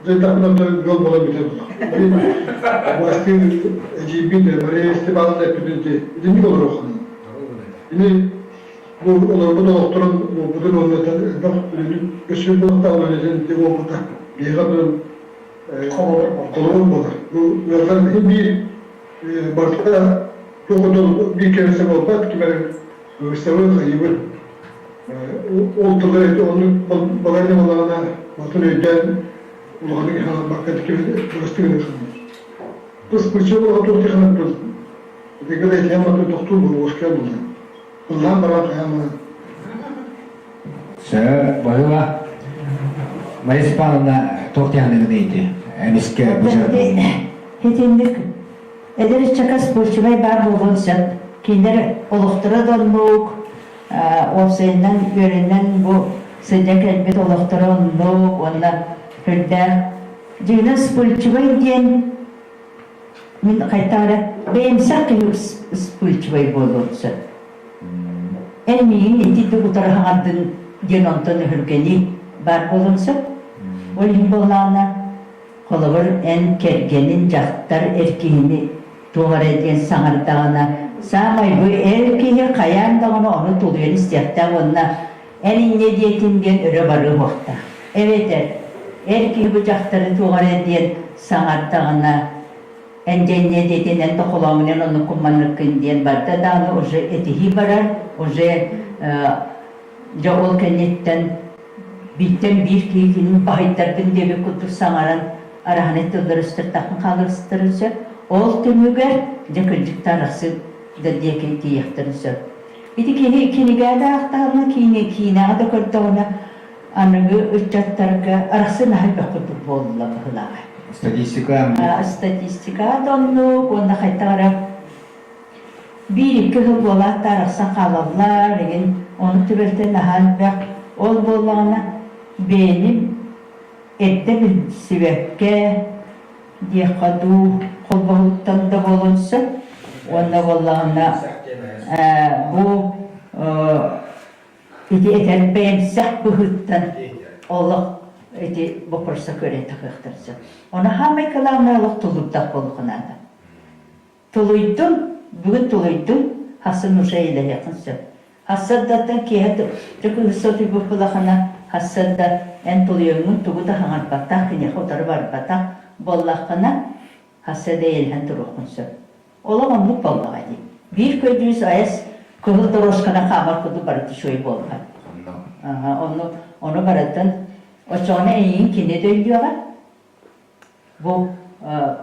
дьайдахпына ыал буолан бүтэр Бастыыр эдьиийбин Мария Степановна эппитин итинник олоруоххунун. Ини бу олорбут олохторун уопутун уонна элбэх үлэни көссүүр буолуохтаах үлэтин ити уопута биһиэхэ холобур буолар. Бу ыаллар иһин биир барыта туох да биир кэриҥэ буолбат, ким эрэ выставы хайыбыт. Ол тылы оннук балайда буоллаҕына батын өйдөөн улаханнык хаалбакка бырастыы гына Тус кучу туох техноппут. Итигил этиһэн мату тохтуур буолуохка буолла. Ыллаан баран хааман. Сөп, баһыыба. Мария Степановна туох диэханыгын ити? Эмискэ бу Итинник эдэр ыччакка спортивай баар буолуон сөп. Кинилэр олохторо да оннук, уопсайынан үөрэнэн бу сылдьа кэлбит олохторо оннук уонна сүрдээх дьиҥинэн вспыльчивай диэн Мин хайдах эрэ бэйэмсэх киһи вспыльчивай буолуон сөп. Эн миигин итинник утары хаҥардын диэн онтон өһүргэнии баар буолуон сөп. Ол иһин буоллаҕына, холобур, эн кэргэнин дьахтар эр киһини туох эрэ диэн саҥардаҕына, саамай бу эр киһи хайаан даҕаны ону тулуйан истиэхтээх уонна эн инньэ диэтин диэн өрө барыа суохтаах. Эбэтэр эр киһи бу дьахтары туох эрэ диэн саҥардаҕына, эн дьэ инньэ диэтин, эн тохолоомунан оннуккун манныккын диэн барда даҕаны уже этиһии барар, уже дьэ ол кэнниттэн бииртэн биир киһи кинин баһыйтардым диэбит курдук саҥаран араһаны тыллары өстөртаххын хаалырыстарын сөп. Ол түмүгэр дьэ кырдьык арахсыы да диэки тиийиэхтэрин сөп. Ити киһи кинигэ да аахтаҕына, киинэҕэ да көрдөҕүнэ аныгы ыччаттарга арахсыы наһаа элбэх курдук буолла быһыылааҕа. Статистика. Статистика да оннук уонна хайдах эрэ биир-икки сыл буолаат да арахсан хаалаллар, игин ону түбэлтэ наһаа элбэх. Ол буоллаҕына бэйэни эрдэ билсибэккэ диэххэ дуу, холбоһуттан да буолуон сөп. Уонна буоллаҕына бу ити этэр бэйэмсэх быһыыттан олох. Ити боппуруоста көрөн тахыахтар сөп. Ону хаамай кылааннай олох тулуурдаах буолуохха наада. Тулуйдум, бүгүн тулуйдум, хассын уже илэһиэххин сөп. Хассардаттан киэһэ кыыс утуйбут булахына, хассарда эн тулуйаҥҥын тугу да хаҥарбатах, киниэхэ утары барбатах буоллаххына, хассарда эйэлэһэн туруоххун сөп. Олох оннук буоллаҕа дии. Биир көдьүүс айас кыһыл дорожканы хаамар курдук барыта үчүгэй буолла. Онну, ону барытын оччоҕуна эйигин кини да өйдүөҕэ, Бу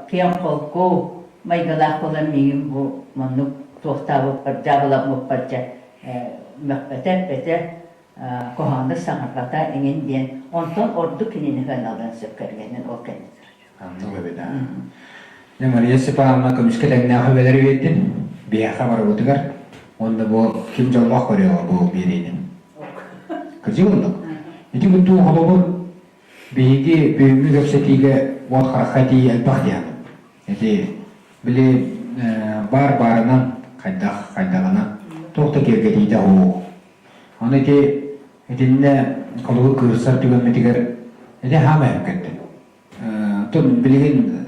киэҥ-холку майгылаах буолан миигин бу маннык туохтаабыппар, дьаабыламмыппар дьэ мөхпөтө, эппэтэ, куһаҕаннык саҥарбата эҥин диэн онтон ордук кинини сыаналыан сөп кэргэнин ол кэннэ Оннук эбит аа. Дьэ Мария Степановна көмүскэ тэҥнээх үбэлэри биэрдин биһиэхэ барыбытыгар уонна бу ким дьоллоох көрүөҕэ бу биэриини. Кырдьык оннук. Ити курдук холобур Биһиги бүгүҥҥү кэпсэтиигэ уот харахха этии элбэх диэн. Ити били баар баарынан хайдах хайдаҕынан туох да киэргэтиитэ суох. Ону ити итиннэ холобур кыырсар түгэммитигэр ити хаама эпкэттин. Тон билигин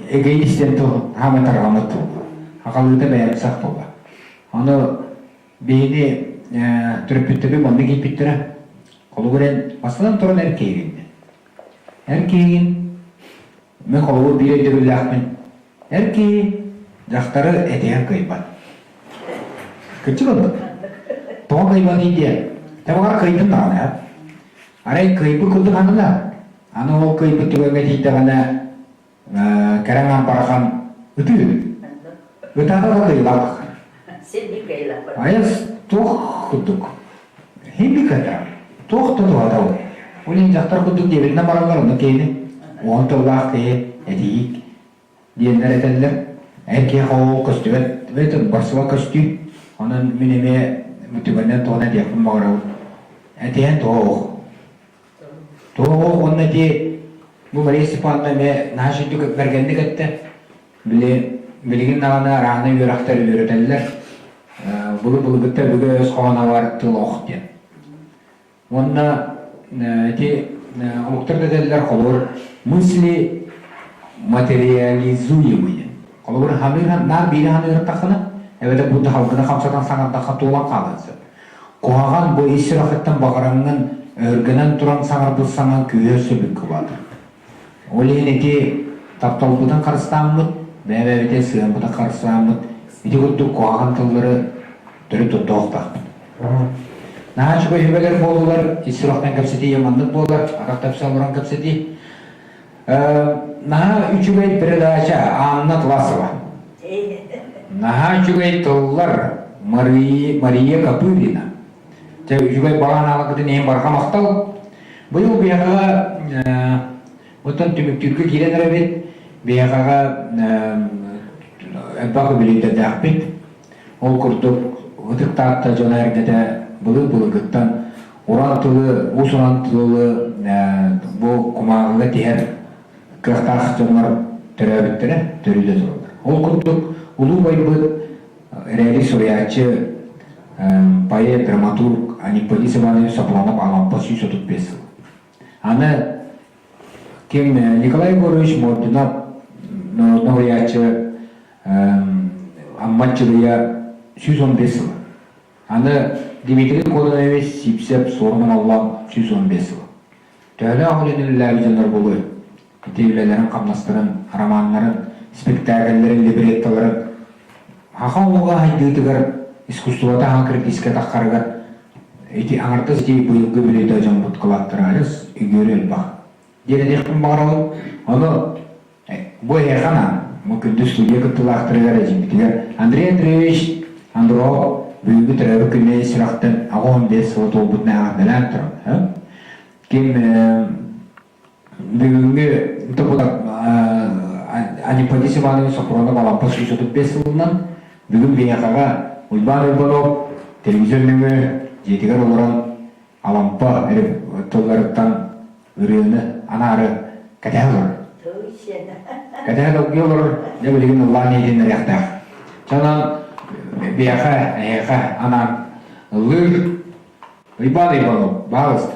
эгоист диэн тыл хаама тарҕаммыт буолла. Хахалыыта бэйэмсэх буолла. Ону биһини төрөппүттэрбит маннык ииппиттэрэ. Холобур, эн бастатан туран эр киһигин. Эр киһигин, мин холобур биир өйдөбүллээхпин. Эр киһи дьахтары этиһэн кыайбат. Кырдьык оннук. Тоҕо кыайбатый диэн. Табаҕар кыайдын даҕаны, арай кыайбыт курдук санана. Аны ол кыайбыт түгэҥҥэ тиийдэҕинэ кэрэҥ ампарахан ытыыр. Ытаата да кыайылаах. Айас туох курдук. Химик это. Туох да туһата ол. Ол иһин дьахтар курдук диэбитинэн бараллар онно киһини. Уон тыллаах киһи этиик диэннэр этэллэр. Эр киһи ол көстүбэт, это барсыба көстүү. Онон мин эмиэ түгэннэн туһана диэхпин баҕарабын. Этиһэн туох. Туох уонна ити бу Мария Степановна эмиэ наһаа сүрдүк бэргэнник эттэ. Били билигин даҕаны араанай үөрэхтэр үөрэтэллэр. Былы-былыгытта өбүгэ өс хоһоонобор тыл ох диэн. Уонна ити омуктар да этэллэр холобур мысли материализуемые. Холобур ханыыр наар биири ханыыртаххына эбэтэр бу халгыны хамсатан саҥардахха туолан хаалыан сөп. Куһаҕан бу ис сүрэххиттэн баҕараҥҥын, өһүргэнэн туран саҥарбыт саҥаҥ күүһэ өссө бүккэ улаатар. Ол иһин ити тапталбытын харыстааммыт, бэйэ-бэйэбитин сыһыаммытын харыстааммыт, ити курдук куһаҕан тыллары төрүт туттуохтаахпыт. Наһаа үчүгэй сүбэлэр буоллулар, ис сүрэхтэн кэпсэтии маннык буолар, атах тэпсэ олорон кэпсэтии. Наһаа үчүгэй передача Анна Тласова. Наһаа үчүгэй тыллар Мария Копырина. Дьэ үчүгэй баҕа аналыкытын иһин барҕа махтал. Быйыл биһиэхэҕэ оттон түмүктүүргэ киирэн эрэбит. Биһиэхэҕэ элбэх үбүлүөйдэрдээхпит. Ол курдук Ытык Таатта дьоно-сэргэтэ былыр-былыргыттан уран тылы, уус-уран тылы бу кумааҕыга тиһэр кыахтаах дьоннор төрөөбүттэрэ, төрүү да тураллар. Ол курдук улуу убайбыт эрээри суруйааччы, поэт, драматург Анемподист Иванович Сапронов Алампа 135 сыл. Аны ким Николай Егорович Мордунов народнай суруйааччы Амма Чыгыйа 115 сыл. Аны Дмитрий Кононович Сипсеп Суорун Оллоон 115 сыл. Төһөлөөх үлэни үлэлээбит дьоннор буолуой? Ити үлэлэрин-хамнастарын, романнарын, спектакльлэрин, либреттоларын Саха омуга сайдыытыгар искусствота аһа критическэй таххарыгар ити аҥардас ити быйылгы бүлүүтэ дьоммут кылааттара адьас үгүөрү элбэх диэн этиэхпин баҕарабын. Ону бу эһиэхэ анаан, бу күндү студия кыттыылаахтарыгар эдьиийбитигэр Андрей Андреевич Андро бүгүҥҥү төрөөбүт күнү ис сүрэхтэн 85 сыла туолбутун эҕэрдэлээн туран, ким Бүгүҥҥү Анемподист Иванович Сопронов Алампа 135 сылынан бүгүн биһиэхэҕэ Уйбаан Уйбанов телевизор нөҥүө дьиэтигэр олорон Алампа тылларыттан ырыаны анаары кэтэһэ олорор. Кэтэһэ долгуйа олорор, дьэ билигин ыллаан иһитиннэриэхтээх. Чонон биһиэхэ, эһиэхэ анаан ыллыыр Уйбаан Иванов, баалыста.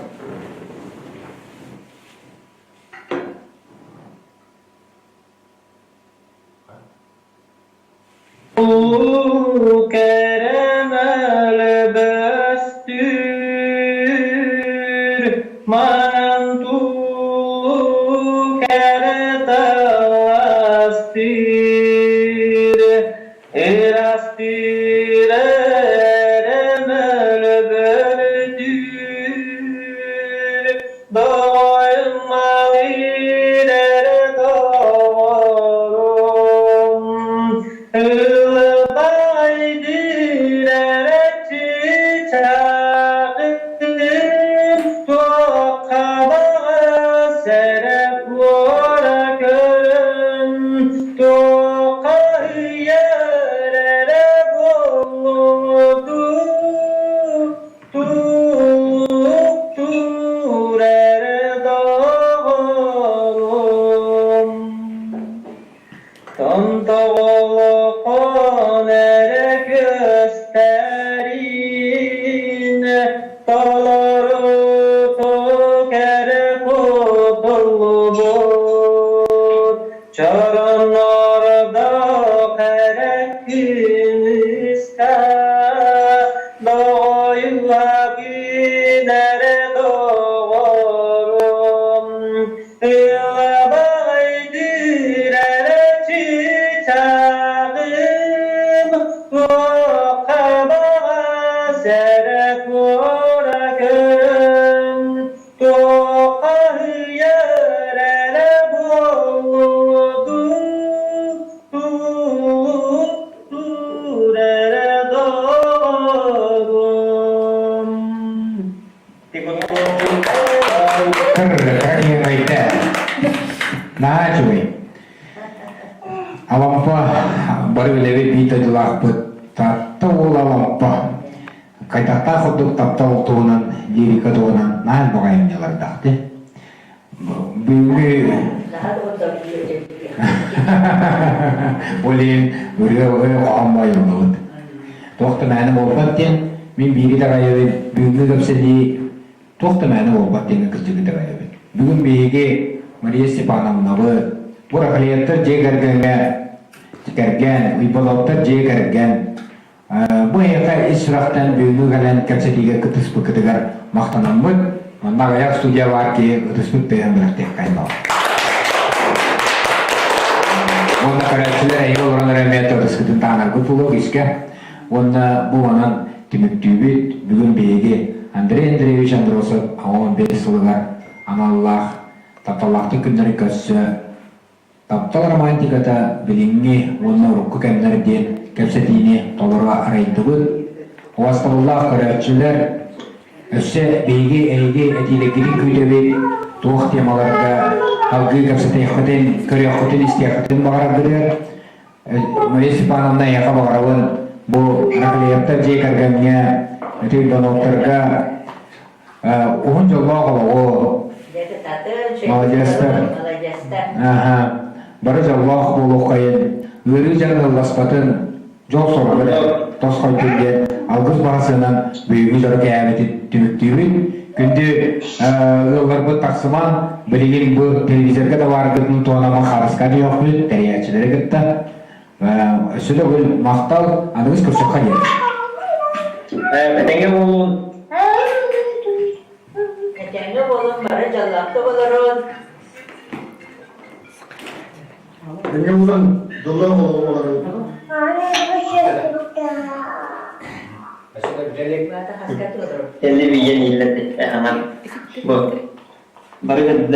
Сэрэ куоракын туоххаһыйар эрэ буолуо дуу, туур эрэ доҕорум. Кыр-кырыйда. Наһаа үчүгэй. Алампа бары билэбит биир дойдулаахпыт Таатта уола Алампа хайдахтаах курдук таптал туһунан лирика туһунан наһаа элбэх айымньылардаах дии. Бүгүҥҥү Ол иһин ырыа ырыа хоһоон баайыллыбыт. Туох да мээнэ буолбат диэн мин биири итэҕэйэбин, бүгүҥҥү кэпсэтии туох да мээнэ буолбат диэҥҥэ кырдьыгы итэҕэйэбин. Бүгүн биһиги Мария Степановнабыт, бу Рахлеевтар дьиэ кэргэҥҥэ кэргэн, Уйбаловтар дьиэ кэргэн Бу эйиэхэ ис сүрэхтэн бүгүҥҥү кэлэн кэпсэтиигэ кыттыспыккытыгар махтанаммыт, манна аҕыйах студия баар киһи ытыспыт тыаһын бэлэхтиэххэ баҕар. Уонна көрөөччүлэр эйиэхэ олорон эрэ эмиэ ытыскытын таһынаргыт буолуо кискэ. Уонна бу онон түмүктүүбүт. Бүгүн биһиги Андрей Андреевич Андросов 85 сылыгар аналлаах тапталлаахтык күннэри көрсө Таптал романтиката билиҥҥи уонна урукку кэмнэр диэн кэпсэтиини толору арыйдыбыт. Убастабыллаах көрөөччүлэр, өссө биһиги эһиги этиилэргитин күүтэбит, туох темаларга салгыы кэпсэтиэххитин, көрүөххүтүн, истиэххитин баҕараргытыгар. Мария Степановна эйиэхэ баҕарабын бу Наклеевтар дьиэ кэргэҥҥэ, Өтүй Доновтарга Уһун дьоллоох олоҕу. Маладьыастар. Аха. Бары дьоллоох буолуоххайын, ыарыы дьаҥ ылласпатын, дьол соргу эрэ тосхойдун диэн алгыс баҕасынан бүгүҥҥү дьоро кээбитин түмүктүүбүт. Күндү ыалларбыт тахсыман, билигин бу телевизорга да бааргытын туонама хаарыска диэхпит тэрийээччилэри кытта Өссө да бүгүн махтал, аныгыс көрсөххө диэн. Этэҥҥэ буолун. Этэҥҥэ буолун, бары дьоллоохтук олорун. Этэҥҥэ буолан, дьоллоох олоҕу олорун. Телевидение бу бары.